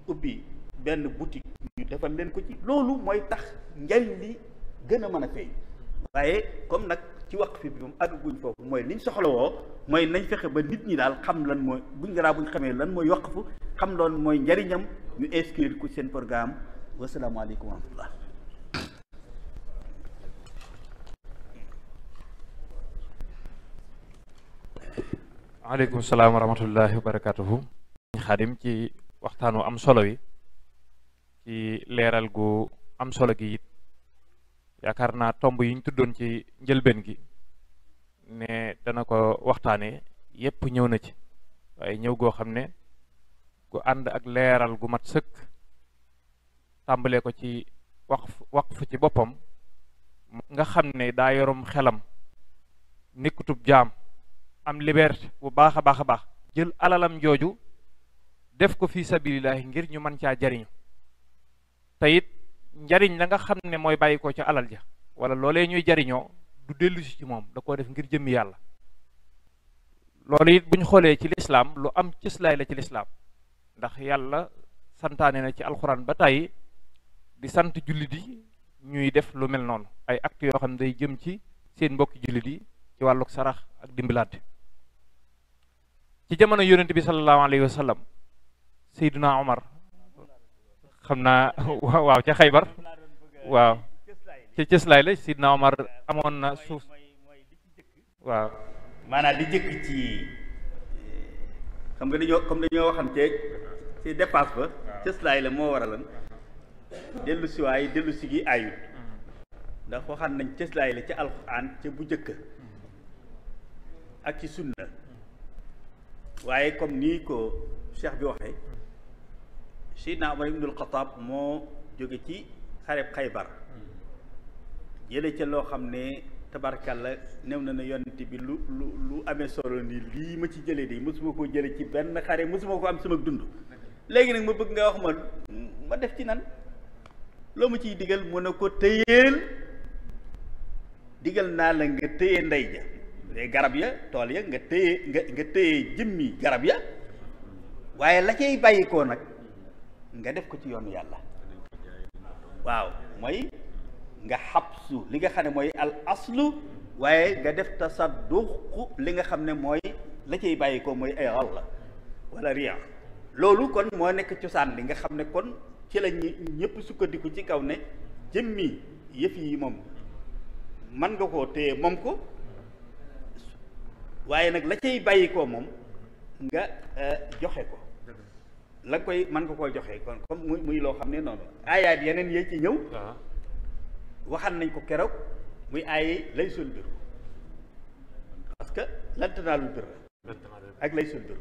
ubbi benn boutique ñu defal leen ko ci loolu mooy tax njariñ li gën a mën a feeñ waaye comme nag ci waqf bi moom àgguñ foofu mooy liñ soxlawoo mooy nañ fexe ba nit ñi daal xam lan mooy buñ xamee lan mooy waqf xam loon mooy njariñam ñu inscrire ko seen programme wasalaamaaleykum wa rahmatullah waaleykum salaam wa rahmatullahi wa barakatuhu Xaadim ci waxtaanu am solo wi ci leeral gu am solo gi it yaakaar naa tomb yi ñu tuddoon ci njëlbeen gi ne dana ko waxtaane yépp ñëw na ci waaye ñëw goo xam ne gu ànd ak leeral gu mat sëkk tàmbalee ko ci waqf ci boppam nga xam ne daa yorum xelam nekkutub jaam am liberté bu baax a baax a baax jël alalam jooju def ko fi sabilillahi ngir ñu mën caa jariñu te it njariñ la nga xam ne mooy bàyyi ko ca alal ja wala loolee ñuy jariñoo du dellu si ci moom da koo def ngir jëmmi yàlla loolu it bu ñu xoolee ci lislaam lu am cëslaay la ci lislaam ndax yàlla santaane na ci alxuraan ba tàyyi di sant jullit yi ñuy def lu mel noonu ay actes yoo xam ne day jëm ci seen mbokki jullit yi ci wàlluk sarax ak dimbalante ci jamono yonent bi sallallahu alayhi wa sallam Seydina Omar xam naa waaw ca Xaybar waaw ca cëslaay la Seydina Omar amoon na suuf waaw maanaam di jëkk ci xam nga dañoo waxam ci dépasse ba cëslaay la moo waralan dellu siwaay dellu si gi ayut ndax waxam nañ cëslaay la ci alxuraan ca bu jëkk ak ci sunna waaye comme nii ko cheikh bi waxee Seydina Umar ibnul Xataab moo jóge ci xareb Xaybar jële ca loo xam ne tabarkalla new na ne yonent bi lu amee solo ni lii ma ci jëlee de mosuma koo jële ci benn xare mosuma ko am sama dund léegi nag ma bëgg nga wax ma def ci nan loo ma ciy digal mu ne ko téyeel digal naa la nga téye ndey ja les garab ya tool ya nga téye jëmmi garab ya waaye la cay bàyyikoo nag nga def ko ci yoonu yàlla waaw mooy nga xabsu li nga xam ne mooy al aslu waaye nga def tasadduq li nga xam ne mooy la cay bàyyikoo mooy ay xalla wala riya loolu kon moo nekk cosaan li nga xam ne kon ci la ñëpp sukkandiku ci kaw ne jëmmi yëf yi moom man nga koo téye moom ko waaye nag la cay bàyyikoo moom nga joxe ko la koy mën nga koo joxe kon comme muy loo xam ne noonu aayaat yeneen yee ci ñëw waxan nañ ko keroog muy aaye laysul bir parce que lan tanaalul birra ak laysul bir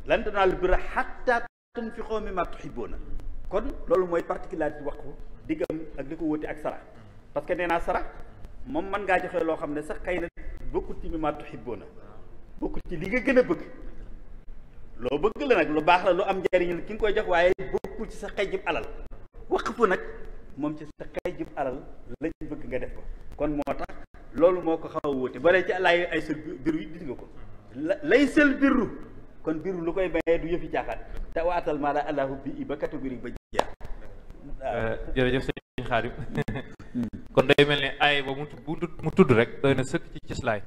lan tanaalul birra hattaa tunfiquu mimmaa tuhibbuuna kon loolu mooy particularité wax ko diggam ak di ko wóote ak sarax parce que nee naa sarax moom mën ngaa joxe loo xam ne sax xëy na bokkul ci mimmaa tuhibbuuna bokkul ci li nga gën a bëgg loo bëgg la nag lu baax la lu am njariñ la ki nga koy jox waaye bokkul ci sa xëy jib alal waqfu nag moom ci sa xëy jib alal lañ bëgg nga def ko kon moo tax loolu moo ko xaw a wóote bare ci àllaay ay sël biru yi gis nga ko lay sël biru kon biru lu koy mayee du yëfi caaxaan te waatal maa la allahu bi ba catégorie ba jeex jërëjëf sëñ Xaadim kon day mel ne ay ba mu tudd rek doy na sëkk ci cëslaay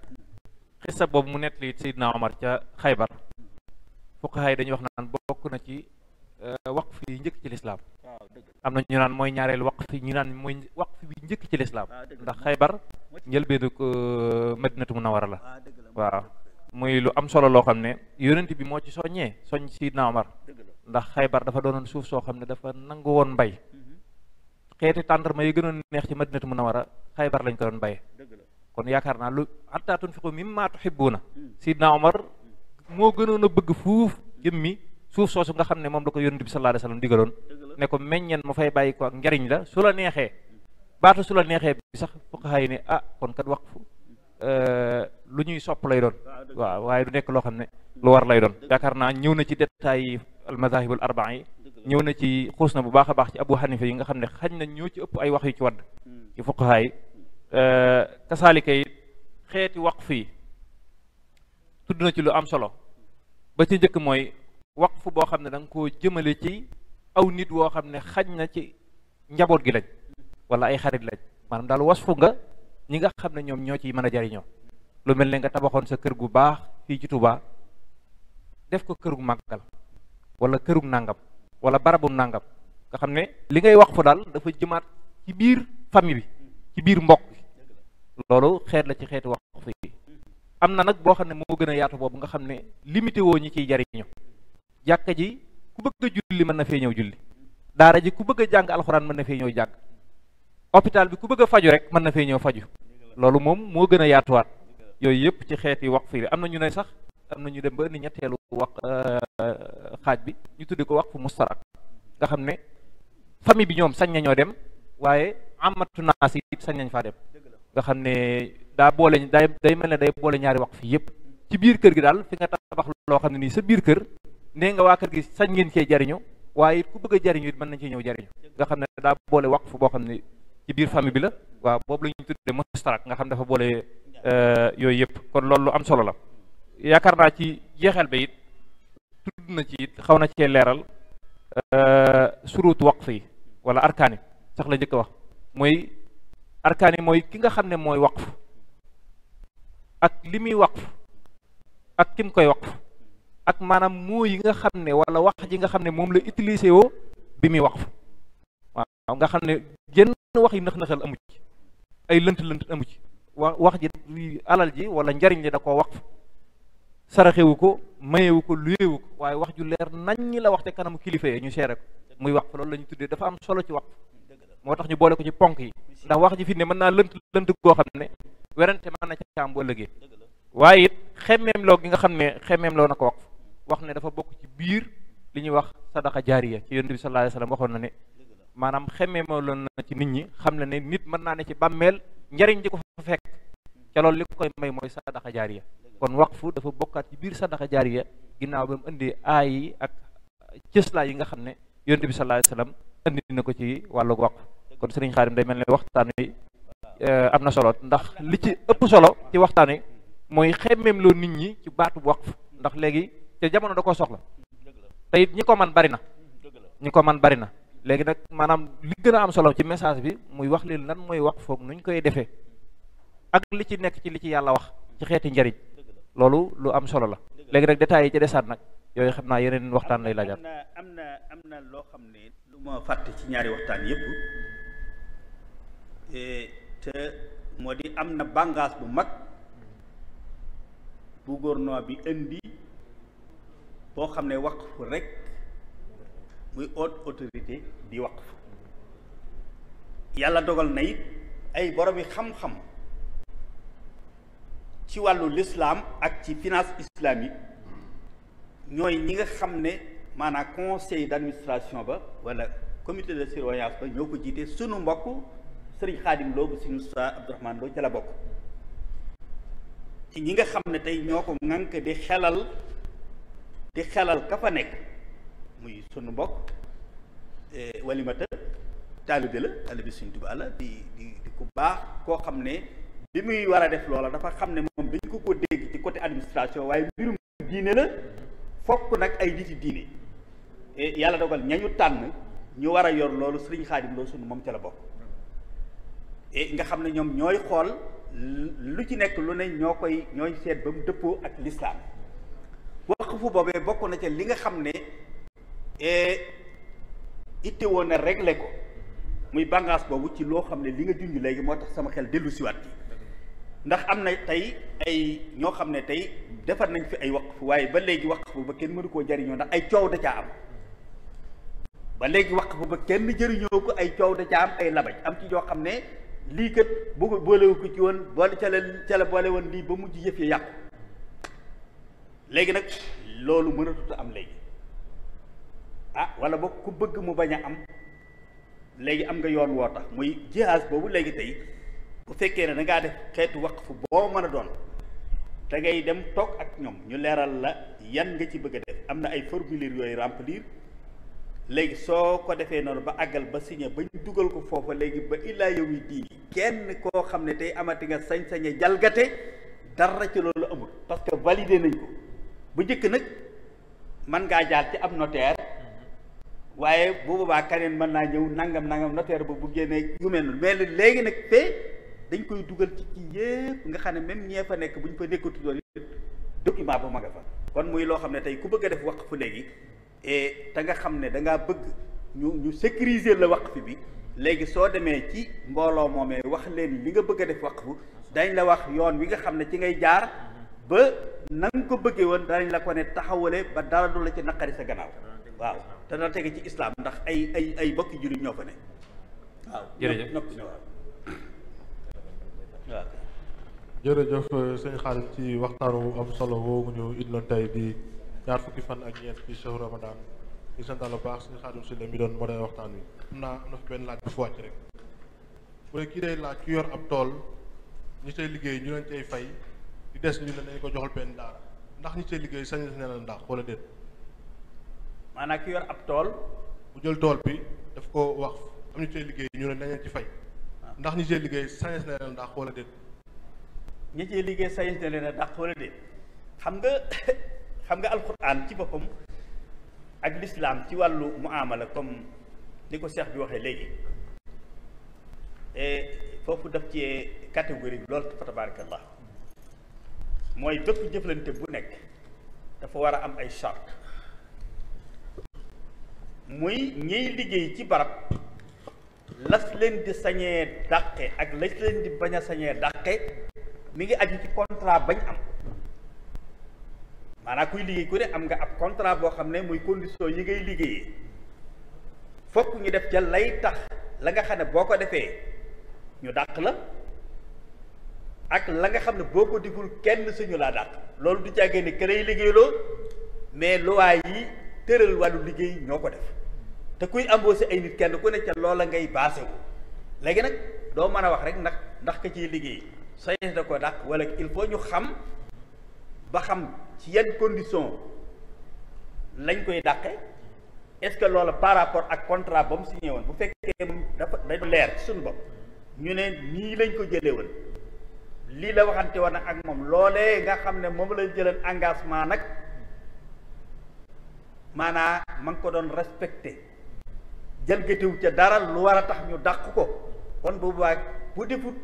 xissa boobu mu nett li Seydina Omar ca Xaybar fuqahaa yi dañuy wax naan bokk na ci waqf yi njëkk ci lislaam am na ñu naan mooy ñaareelu waqf yi ñu naan mooy waqf bi njëkk ci lislaam ndax Xaybar njëlbeenu ko Madinatu Munawwara la waaw muy lu am solo loo xam ne yonent bi moo ci soññ Seydina Omar ndax Xaybar dafa doonoon suuf soo xam ne dafa nangu woon mbay xeeti tàndarma yi gënoon neex ci Madinatu Munawwara Xaybar lañ ko doon baye kon yaakaar naa lu hattaa tunfiquu mimmaa tuhibbuuna Seydina Omar moo gënoon a bëgg fuuf jëmmi suuf soosu nga xam ne moom la ko yonent bi sallallahu alayhi wasallam digaloon ne ko meññeen ma fay bàyyi ko ak njariñ la su la neexee baatu su la neexee bi sax fuqahaa yi ne kon kat waqfu lu ñuy sopp lay doon waaw waaye du nekk loo xam ne lu war lay doon yaakaar naa ñëw na ci détails yi al madahibul arbaa yi ñëw na ci xuus na bu baax a baax ci Abu Hanifa yi nga xam ne xañ na ñoo ci ëpp ay wax yu ci wadd ci fuqahaa yi kasaalika yi xeeti waqf yi tudd na ci lu am solo ba ci njëkk mooy waqf boo xam ne da nga koo jëmale ci aw nit woo xam ne xañ na ci njaboot gi lañ wala ay xarit lañ maanaam daal wasfu nga ñi nga xam ne ñoom ñoo ciy mën a jariñoo lu mel ne nga tabaxoon sa kër gu baax fii ci Touba def ko kërug màggal wala kërug nàngam wala barabum nàngam nga xam ne li ngay waqfu daal dafa jëmaat ci biir famille bi ci biir mbokk bi loolu xeet la ci xeeti waqf yi am na nag boo xam ne moo gën a yaatu boobu nga xam ne limité woo ñi ciy jariñu jàkka ji ku bëgg a julli mën na fee ñëw julli daara ji ku bëgg a jàng alxuraan mën na fee ñëw jàng hôpital bi ku bëgg a faju rek mën na fee ñëw faju loolu moom moo gën a yaatuwaat yooyu yëpp ci xeeti waqf yi am na ñu ne sax am na ñu dem ba indi ñetteelu xaaj bi ñu tudde ko waqfu mustarak nga xam ne famille bi ñoom sañ nañoo dem waaye amatu naas yi sañ nañ faa dem nga xam ne daa boole day mel ne day boole ñaari waqf yi yëpp ci biir kër gi daal fi nga tabax loo xam ne nii sa biir kër nee nga waa kër gi sañ ngeen cee jariñu waaye it ku bëgg a jariñu it mën nañ cee ñëw jariñu nga xam ne daa boole waqf boo xam ne ci biir famille bi la waaw boobu la ñu tuddee mustarak nga xam dafa boole yooyu yëpp kon loolu lu am solo la yaakaar naa ci jeexal ba it tudd na ci it xaw na cee leeral suruut waqf yi wala arkaani sax la njëkk a wax mooy arkaani mooy ki nga xam ne mooy waqf ak li muy waqf ak kim koy waqf ak maanaam moo yi nga xam ne wala wax ji nga xam ne moom la utilisé woo bi muy waqf waaw nga xam ne jenn wax yi nëx-nëxal amu ci ay lënt-lënt amu ci wax ji alal ji wala njariñ li da koo waqf saraxewu ko mayewu ko luyewu ko waaye wax ju leer nañ ñi la wax te kanamu kilifa yi ñu seere ko muy waqf loolu la ñu tuddee dafa am solo ci waqf moo tax ñu boole ko ci ponk yi ndax wax ji fi ne mën naa lënt goo xam ne werante mën na ca am bu ëllëgee waaye it xemmeem loo gi nga xam ne xemmeem loo na ko wax ne dafa bokk ci biir li ñuy wax sadaqa jaariya ci yonent bi sallallahu alayhi wasallam waxoon na ne maanaam xemmeemoo loon na ci nit ñi xam ne ne nit mën naa ne ci bàmmeel njariñ di ko fa fekk ca loolu li ko koy may mooy sadaqa jaariya kon waqfu dafa bokkaat ci biir sadaqa jaariya ginnaaw ba mu indi aay yi ak cëslaa yi nga xam ne yonent bi sallallahu alayhi wasallam indi na ko ci wàllu waqf kon sëriñ Xaadim day mel ne waxtaan wi am na solo ndax li ci ëpp solo ci waxtaan wi mooy xemmeem loo nit ñi ci baatu waqf ndax léegi te jamono da koo soxla te it ñi ko man bari na léegi nag maanaam li gën a am solo ci message bi muy wax leen lan mooy waqf foog nuñ koy defee ak li ci nekk ci li ci yàlla wax ci xeeti njariñ loolu lu am solo la léegi nag détails yi ci desaat nag yooyu xam naa yeneen waxtaan lay laajaat. am na loo xam ne lu ma fàtte ci ñaari waxtaan yépp te moo di am na bàngaas bu mag bu gouvernement bi indi boo xam ne waqf rek muy haute autorité di waqf yàlla dogal na it ay borom yi xam-xam ci wàllu l'islam ak ci finance islamique ñooy ñi nga xam ne maanaam conseil d'administration ba wala comité de surveillance ba ñoo ko jiite sunu mbokk sëriñ Xaadim Lo bu sëriñ Moussa Abdourahmane Lo ca la bokk ci ñi nga xam ne tey ñoo ko ŋànk di xelal ka fa nekk muy sunu mbokk walimata taalibe la taalibe Sëriñ Tuubaa la di ku baax koo xam ne bi muy war a def loola dafa xam ne moom dañ ko dégg ci côté administration waaye mbirum diine la fokk nag ay niti diine yàlla dogal ñañu tànn ñu war a yor loolu sëriñ Xaadim Lo sunu moom ca la bokk nga xam ne ñoom ñooy xool lu ci nekk lu ne ñooy seet ba mu dëppoo ak lislaam waqfu boobee bokk na ca li nga xam ne itte woon na réglé ko muy bàngaas boobu ci loo xam ne li nga junj léegi moo tax sama xel dellu siwaat yi ndax am na tey ay ñoo xam ne tey defar nañ fi ay waqf waaye ba léegi waqf ba kenn mënu koo jariñoo ndax ay coow da caa am ba léegi waqf ba kenn jëriñoo ko ay coow da caa am ay labaj am ci yoo xam ne lii kat bu boolewu ko ci woon boole ca la boole woon lii ba mujj yëf yi yàqu léegi nag loolu mënatut a am léegi wala boog ku bëgg mu bañ a am léegi am nga yoon woo tax muy jihaas boobu léegi tey bu fekkee ne da ngaa def xeetu waqf boo mën a doon da ngay dem toog ak ñoom ñu leeral la yan nga ci bëgg a def am na ay formulaire yooyu remplir léegi soo ko defee noonu ba àggal ba signé ba ñu dugal ko foofa léegi ba illaa yow yi diini kenn koo xam ne tey amati nga sañ-sañe jalgate dara ci loolu amul parce que validé nañ ko bu njëkk nag mën ngaa jaar ci ab notaire waaye bu boobaa keneen mën naa ñëw nangam notaire ba bu génnee yu mel noonu mais léegi nag fee dañ koy dugal ci kii yépp nga xam ne même ñee fa nekk bu ñu fa nekkatu doon document ba ma nga fa kon muy loo xam ne tey ku bëgg a def waqf léegi te nga xam ne da ngaa bëgg ñu sécuriser la waqf bi léegi soo demee ci mbooloo moomee wax leen li nga bëgg a def waqf dañ la wax yoon wi nga xam ne ci ngay jaar ba na nga ko bëggee woon danañ la ko ne taxawale ba dara du la ci naqari sa gannaaw waaw te dana tege ci islam ndax ay bokki jullit ñoo fa ne waaw. jërëjëf noppi na waaw. jërëjëf sëñ Xaadim ci waxtaanu am solo woowu ñu indiloon tey di ñaar fukki fan ak ñeent ci shahru Ramadan ñu santal bu baax sëñ Xaadim si la mi doon modèle waxtaan wi am na fi benn laaj bu fi wàcc rek bu dee kii day laaj ku yor ab tool ñi cay liggéey ñu leen cay fay di des ñu ne dañu ko joxal benn daara ndax ñi cay liggéey sañ ne la ndax wala déet. maanaam ki yor ab tool bu jël tool bi daf ko wax am ñu cay liggéey ñu ne dañ leen ci fay ndax ñi cay liggéey sañ ne la ndax wala déet. ñi ciy liggéey sañ ne leen a dàq wala déet xam nga alquran ci boppam ak l'islam ci wàllu muamala comme ni ko Cheikh bi waxee léegi foofu daf ci catégorie loolu fa tabarakallah mooy bépp jëflante bu nekk dafa war a am ay charte muy ñiy liggéey ci barab las leen di sañee dàqe ak las leen di bañ a sañee dàqe mi ngi aju ci contrat bañ am maanaam kuy liggéey ku ne am nga ab contrat boo xam ne muy condition yi ngay liggéeyee fokk ñu def ca lay tax la nga xam ne boo ko defee ñu dàq la ak la nga xam ne boo ko deful kenn suñu laa dàq loolu du jàggee ne keneen liggéeyloo mais loi yi tëral wàllu liggéey ñoo ko def te kuy embauché ay nit kenn ku ne ca loola ngay basé wu léegi nag doo mën a wax rek ndax ka ciy liggéey sañ da ko dàq wala il faut ñu xam ba xam ci yenn condition lañ koy dàqe est-ce que loola par rapport ak contrat ba mu signé woon bu fekkee moom dafa dañu leer ci suñu bopp ñu ne nii lañ ko jëlee woon lii la waxante woon ak moom loolee nga xam ne moom la jëleen engagement nag maanaa ma ngi ko doon respecté jalgatiw ca dara lu war a tax ñu dàq ko kon bu boobaa bu defut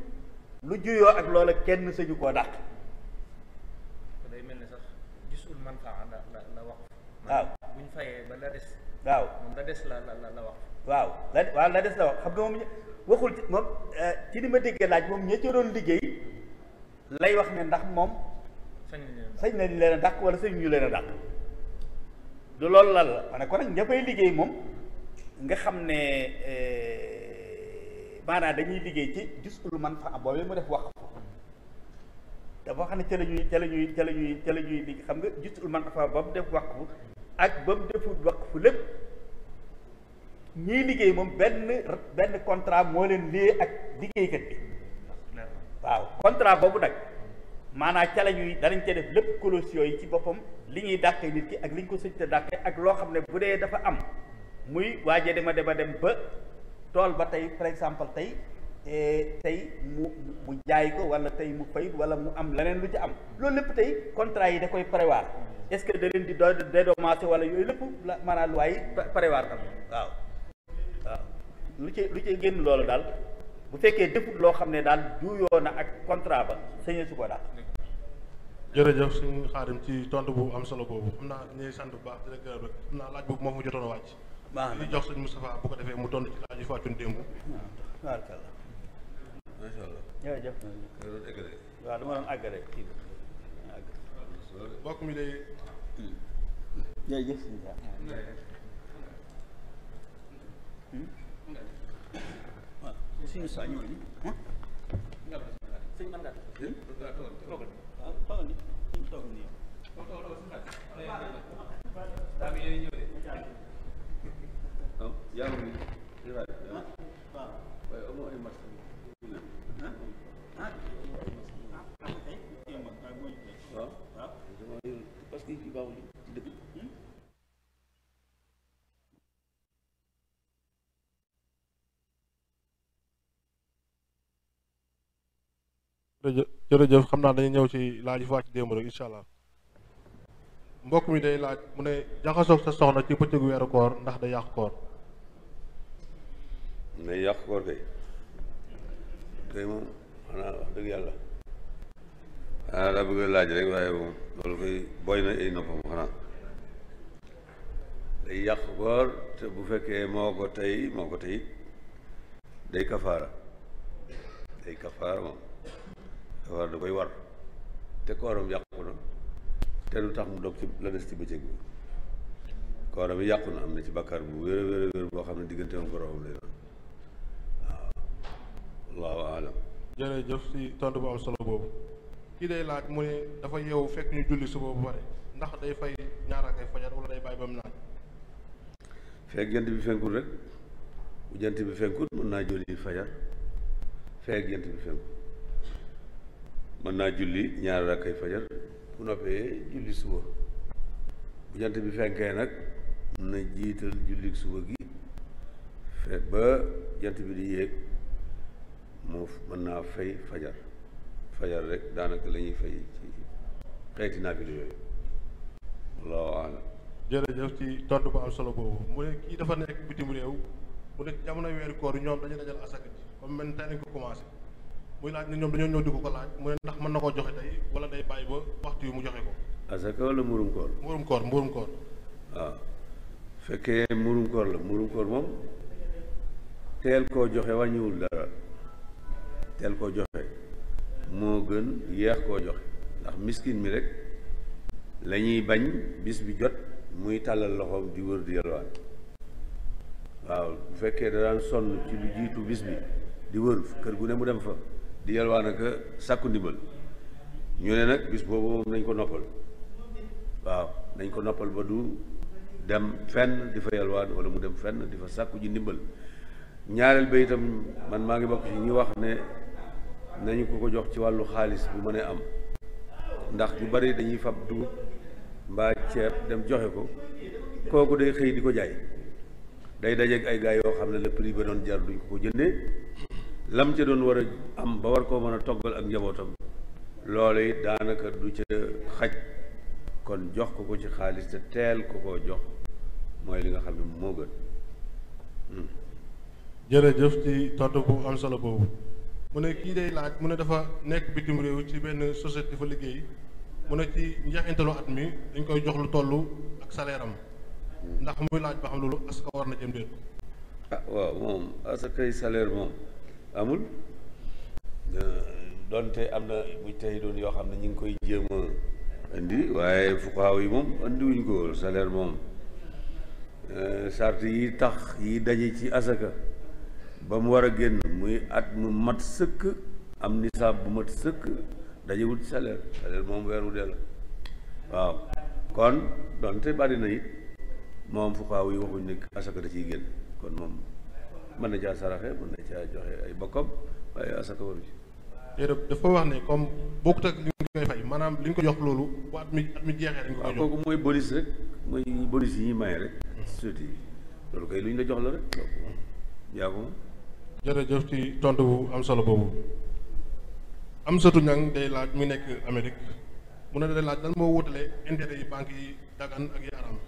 lu juyoo ak loola kenn sañu koo dàq. day mel ni sax gisul manfaa la wax. waaw bu ñu fayee ba la des. waaw moom la des la wax. waaw la des la wax xam nga moom waxul ci moom ci li ma déggee laaj moom ña ca doon liggéey lay wax ne ndax moom. sañ nañ leen a dàq wala sañ ñu leen a dàq. du loolu la ma ne kon nag ña fay liggéey moom nga xam ne maanaam dañuy liggéey ci gisul man fa boobee mu def wax dafa xam ne ca la ñuy liggéey xam nga gisul man fa ba mu def wax ak ba mu defut wax fu lépp ñiy liggéey moom benn contrat moo leen lii ak liggéeykat bi waaw contrat boobu nag maanaam ca la ñuy danañ ca def lépp clause yi ci boppam li ñuy dàqee nit ki ak li ñu ko sëñte dàqee ak loo xam ne bu dee dafa am muy waaje dem ba tool ba tey par exemple tey mu jaay ko wala tey mu fay wala mu am leneen lu ci am loolu lépp tey contrat yi da koy prévoir est-ce que da leen di dédommager wala yooyu lépp la maanaam lu waay prévoir tam waaw lu ci génn loolu daal bu fekkee defut loo xam ne daal juyoo na ak contrat ba sañee su ko daal. jërëjëf suñu Xaadim ci tontu bu am solo boobu xam naa dañuy sant bu baax di la gërëm rek xam naa laaj boobu moo fa jotoon a wàcc. baax na ñu jox sëñ Moustapha bu ko defee mu tontu ci laaj yi fàccoon démb. waaw macha allah. jërëjëf. nga doon eggale. waaw dama doon àggale kii bi mbokk mi day. jërëjëf. suñu saa ñëw ni sëñ man daal waaw toogal ni suñ toog nii yaa ngi nii waaw waaye amoo ay masque waaw parce que fii baaxul ci dëkk jërëjëf xam naa dañuy ñëw ci laaj yi wàcc démb rek incha allah mbokk mi day laaj mu ne jaxasoog sa soxna ci bëccëgu weeru koor ndax da yàq koor. ne yàq koor kay moom xanaa wax dëgg yàlla xanaa daa bëgg laaj rek waaye moom loolu koy boy na ay noppam xanaa day yàq koor te bu fekkee moo ko tey day kafaara moom kafaara da koy war te kooram yàqu na te du tax mu dog ci la des ci bëccëg bi kooram yi yàqu na am na ci bàkkaar bu wér a wér boo xam ne diggante moom boroomam lay doon waaw allahu alam jërëjëf si tontu bu am solo boobu kii day laaj mu ne dafa yeewu fekk ñu julli suba bu pare ndax day fay ñaar ak ay fajar wala day bàyyi ba mu naan. fekk jant bi fenkul rek bu jant bi fenkul mën naa julli fajar fekk jant bi fenkul mën naa julli ñaar ak ay fajar bu noppee julli suba bu jant bi fenkee nag mën na jiital julli suba gi fekk ba jant bi di yéeg moo mën naa fay fajar rek daanaka la ñuy fay ci xeeti naafila yooyu allahu alam jërëjëf ci tontu bu am solo boobu mu ne kii dafa nekk bitim réew mu ne jamono weeru koor yi ñoom dañuy dajal asaka ji comme man tey lañ ko commencé muy laaj ne ñoom dañoo ñëw di ko laaj mu ne ndax mën na koo joxe tey wala day bàyyi ba waxtu yu mu joxe ko. asaka wala murum koor. mburum koor. waaw fekkee murum koor la murum koor moom teel koo joxe wàññiwul dara teel koo joxe moo gën yeex koo joxe ndax miskin mi rek la ñuy bañ bis bi jot muy tàllal loxoom di wër di yalwaan waaw bu fekkee da daan sonn ci lu jiitu bis bi di wër kër gu ne mu dem fa di yalwaan ak sàkku ndimbal ñu ne nag bis boobu moom nañ ko noppal waaw nañ ko noppal ba du dem fenn di fa yalwaan wala mu dem fenn di fa sàkku ji ndimbal ñaareel ba itam man maa ngi bokk ci ñi wax ne nañu ko jox ci wàllu xaalis bu mënee am ndax ñu bari dañuy fab dugub mbaa ceeb dem joxe ko kooku day xëy di ko jaay day dajeeg ay gaay yoo xam ne le prix ba doon jar duñ ko jëndee lam ca doon war a am ba war koo mën a toggal ak njabootam loolu it daanaka du ca xaj kon jox ko ci xaalis te teel ko jox mooy li nga xam ne moo gën. jërëjëf ci tontu bu am solo boobu mu ne kii day laaj mu ne dafa nekk bitim réew ci benn société dafa liggéey mu ne ci njeexintalu at mi dañ koy jox lu toll ak salaire am ndax muy laaj ba xam loolu asaka war na jëm déet. ah waaw moom asakay salaire moom amul donte am na bu tey doon yoo xam ne ñu ngi koy jéem a indi waaye fuqaaw yi moom andiwuñ ko salaire moom sart yi tax yi daje ci asaka ba mu war a génn muy at mu mat sëkk am nisaab bu mat sëkk dajewul ci salaire moom weeru dee la waaw kon donte bari na it moom fuqaaw yi waxuñ ne asaka da ciy génn kon moom mën na caa saraxe mën na caa joxe ay bokkam waaye asaka waru ci. dafa wax ne comme bokkut ak li nga koy fay maanaam li nga ko jox loolu bu at mi jeexee dañ ko koy jox. kooku mooy bonus rek mooy bonus yi ñuy maye rek. surtout yi loolu kay lu ñu la jox la rek yaa ko moom. jërëjëf ci tontu bu am solo boobu am satu ñang day laaj mu nekk Amérique mu ne day laaj lan moo wutale intérêt yi banque yi dagan ak yi araam.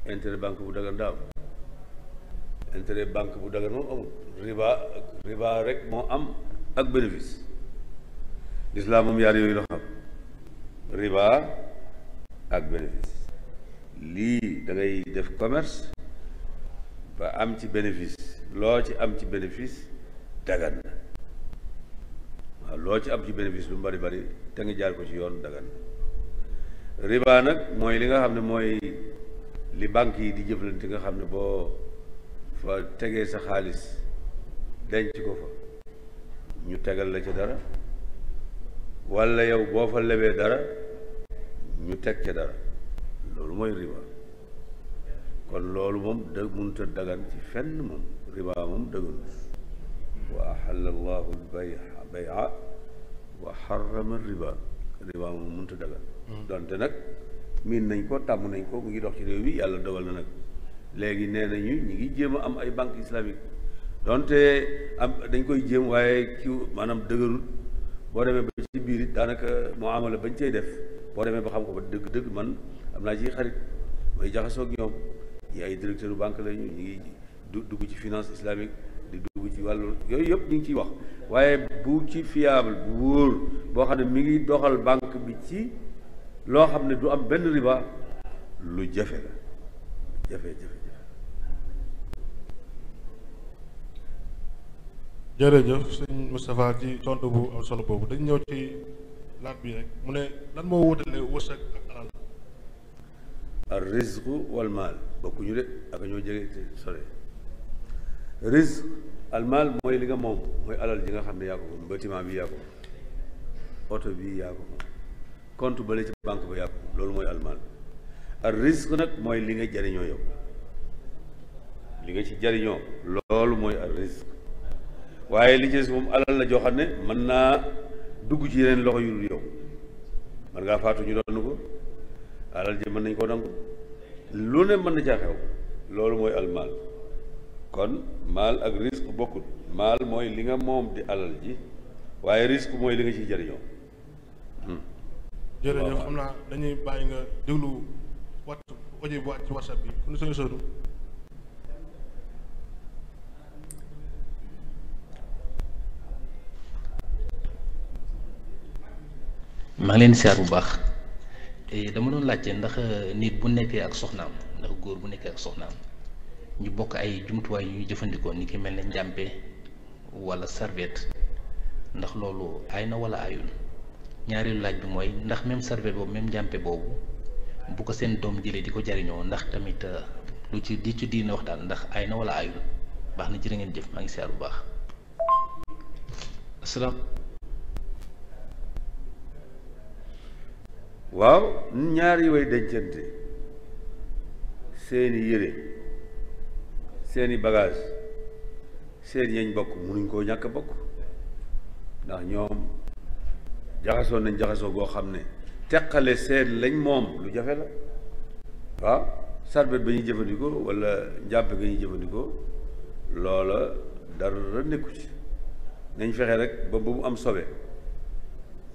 intérêt banque bu dagan daaw intérêt banque bu dagan moom amul riba rek moo am ak bénéfice l'islam moom yaar yooyu la xam riba ak bénéfice lii da ngay def commerce ba am ci bénéfice loo ci am ci bénéfice dagan na waaw loo ci am ci bénéfice lu mu bari bari te nga jaar ko ci yoon dagan na riba nag mooy li nga xam ne mooy li banque yi di jëflante nga xam ne boo fa tegee sa xaalis denc ko fa ñu tegal la ca dara walla yow boo fa lebee dara ñu teg ca dara loolu mooy riba kon loolu moom mënut a dagan ci fenn moom riba moom dëgganul wa ahalla allahu al-bay'a wa harrama riba moom mënut a dagan donte nag miin nañ ko tàmm nañ ko mu ngi dox ci réew mi yàlla dogal na nag léegi nee nañu ñi ngi jéem a am ay banque islamique donte am dañ koy jéem waaye ci maanaam dëgërul boo demee ba ci biir it daanaka muamala bañ cay def boo demee ba xam ko ba dëgg man am naa ci xarit may jaxasoo ak ñoom ñi ay directeur u banque lañu ñu ngi dugg ci finance islamique di dugg ci wàllu yooyu yëpp ñu ngi ciy wax waaye bu ci fiable bu wóor boo xam ne mi ngi doxal banque bi ci loo xam ne du am benn riba lu jafe la jafe jërëjëf sëñ Moustapha ci tontu bu am solo boobu dañ ñëw ci laaj bi rek mu ne lan moo wutale wërsëg ak alal. ar rizqu wal maal bokkuñu de ak ñoo jege te sore rizq al maal mooy li nga moom mooy alal ji nga xam ne yaa ko moom bâtiment bi yaa ko moom oto bi yaa ko moom compte bale ci banque ba yaa ko moom loolu mooy al maal ar rizq nag mooy li nga jariñoo yow li nga ci jariñoo loolu mooy ar rizq waaye li ci des moom alal la joo xam ne mën naa dugg ci yeneen loxo yu dul yow mën ngaa faatu ñu doon ko alal ji mën nañ koo nangu lu ne mën na caa xew loolu mooy almaal kon maal ak risque bokkut maal mooy li nga moom di alal ji waaye risque mooy li nga ciy jëriñoo. jërëjëf xam naa dañuy bàyyi nga déglu audio bu wàcc ci WhatsApp bi ku ne sëñ Sodu maa ngi leen di siyaar bu baax dama doon laajte ndax nit bu nekkee ak soxnaam ndax góor bu nekkee ak soxnaam ñu bokk ay jumtuwaay yu ñuy jëfandikoo ni ki mel ne njàmpe wala serviette ndax loolu aay na wala aayul ñaareelu laaj bi mooy ndax même serviette boobu même njàmpe boobu bu ko seen doom jëlee di ko jariñoo ndax tamit lu ci di ci diine wax daal ndax aay na wala aayul baax na jërë ngeen jëf maa ngi siyaar bu baax. asalaam. waaw ñaari way dencante seeni yére seeni bagage seen yañ bokk munuñ koo ñàkk bokk ndax ñoom jaxasoo nañ jaxasoo goo xam ne teqale seen lañ moom lu jafe la waaw sarbet ba ñuy jëfandikoo walla njàmpe ga ñuy jëfandikoo loola dara nekku ci nañ fexe rek ba bu mu am sobe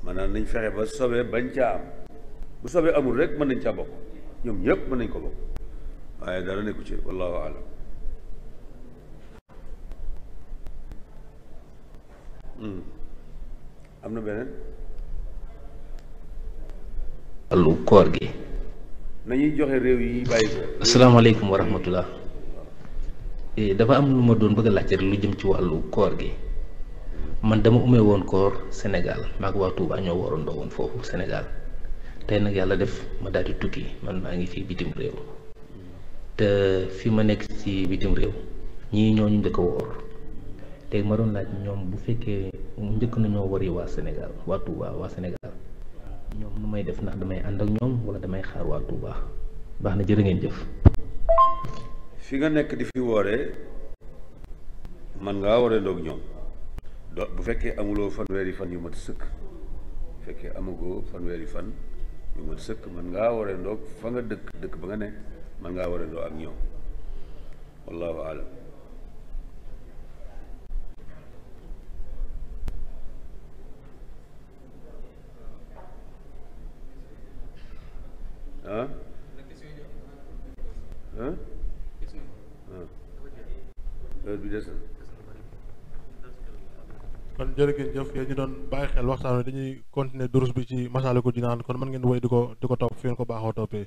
maanaam nañ fexe ba sobe bañ caa am bu sobe amul rek mën nañ caa bokk ñoom ñëpp mën nañ ko bokk waaye dara nekku ci wallahu alam am na beneen wàllu koor gi. nañuy joxe réew yi bàyyi ko. asalaamaaleykum wa rahmatullah. dafa am lu ma doon bëgg a laajte rek lu jëm ci wàllu koor gi man dama umee woon koor Sénégal maa ko waa Touba ñoo warandoo woon foofu Sénégal tey nag yàlla def ma daal di tukki man maa ngi fii bitim réew te fi ma nekk ci bitim réew ñii ñoo ñu njëkk a woor léegi ma doon laaj ñoom bu fekkee njëkk nañoo wari waa Sénégal waa Touba waa Sénégal ñoom nu may def ndax damay ànd ak ñoom wala damay xaar waa Touba baax na jërë ngeen jëf. fi nga nekk di fi wooree man ngaa waree ndoog ñoom bu fekkee amuloo fanweeri fan yu mat sëkk bu fekkee amagoo fanweeri fan yu mat sëkk man ngaa waree ndoog fa nga dëkk ba nga nekk man ngaa waree ndoog ak ñoom wallahu alam ah ah heure bi des na kon jërëjëf jëf yéen ñu doon bàyyi xel waxtaan wi dañuy continuer durus bi ci Masaalikul Jinaan kon mën ngeen woy di ko topp fi ngeen ko baaxoo toppee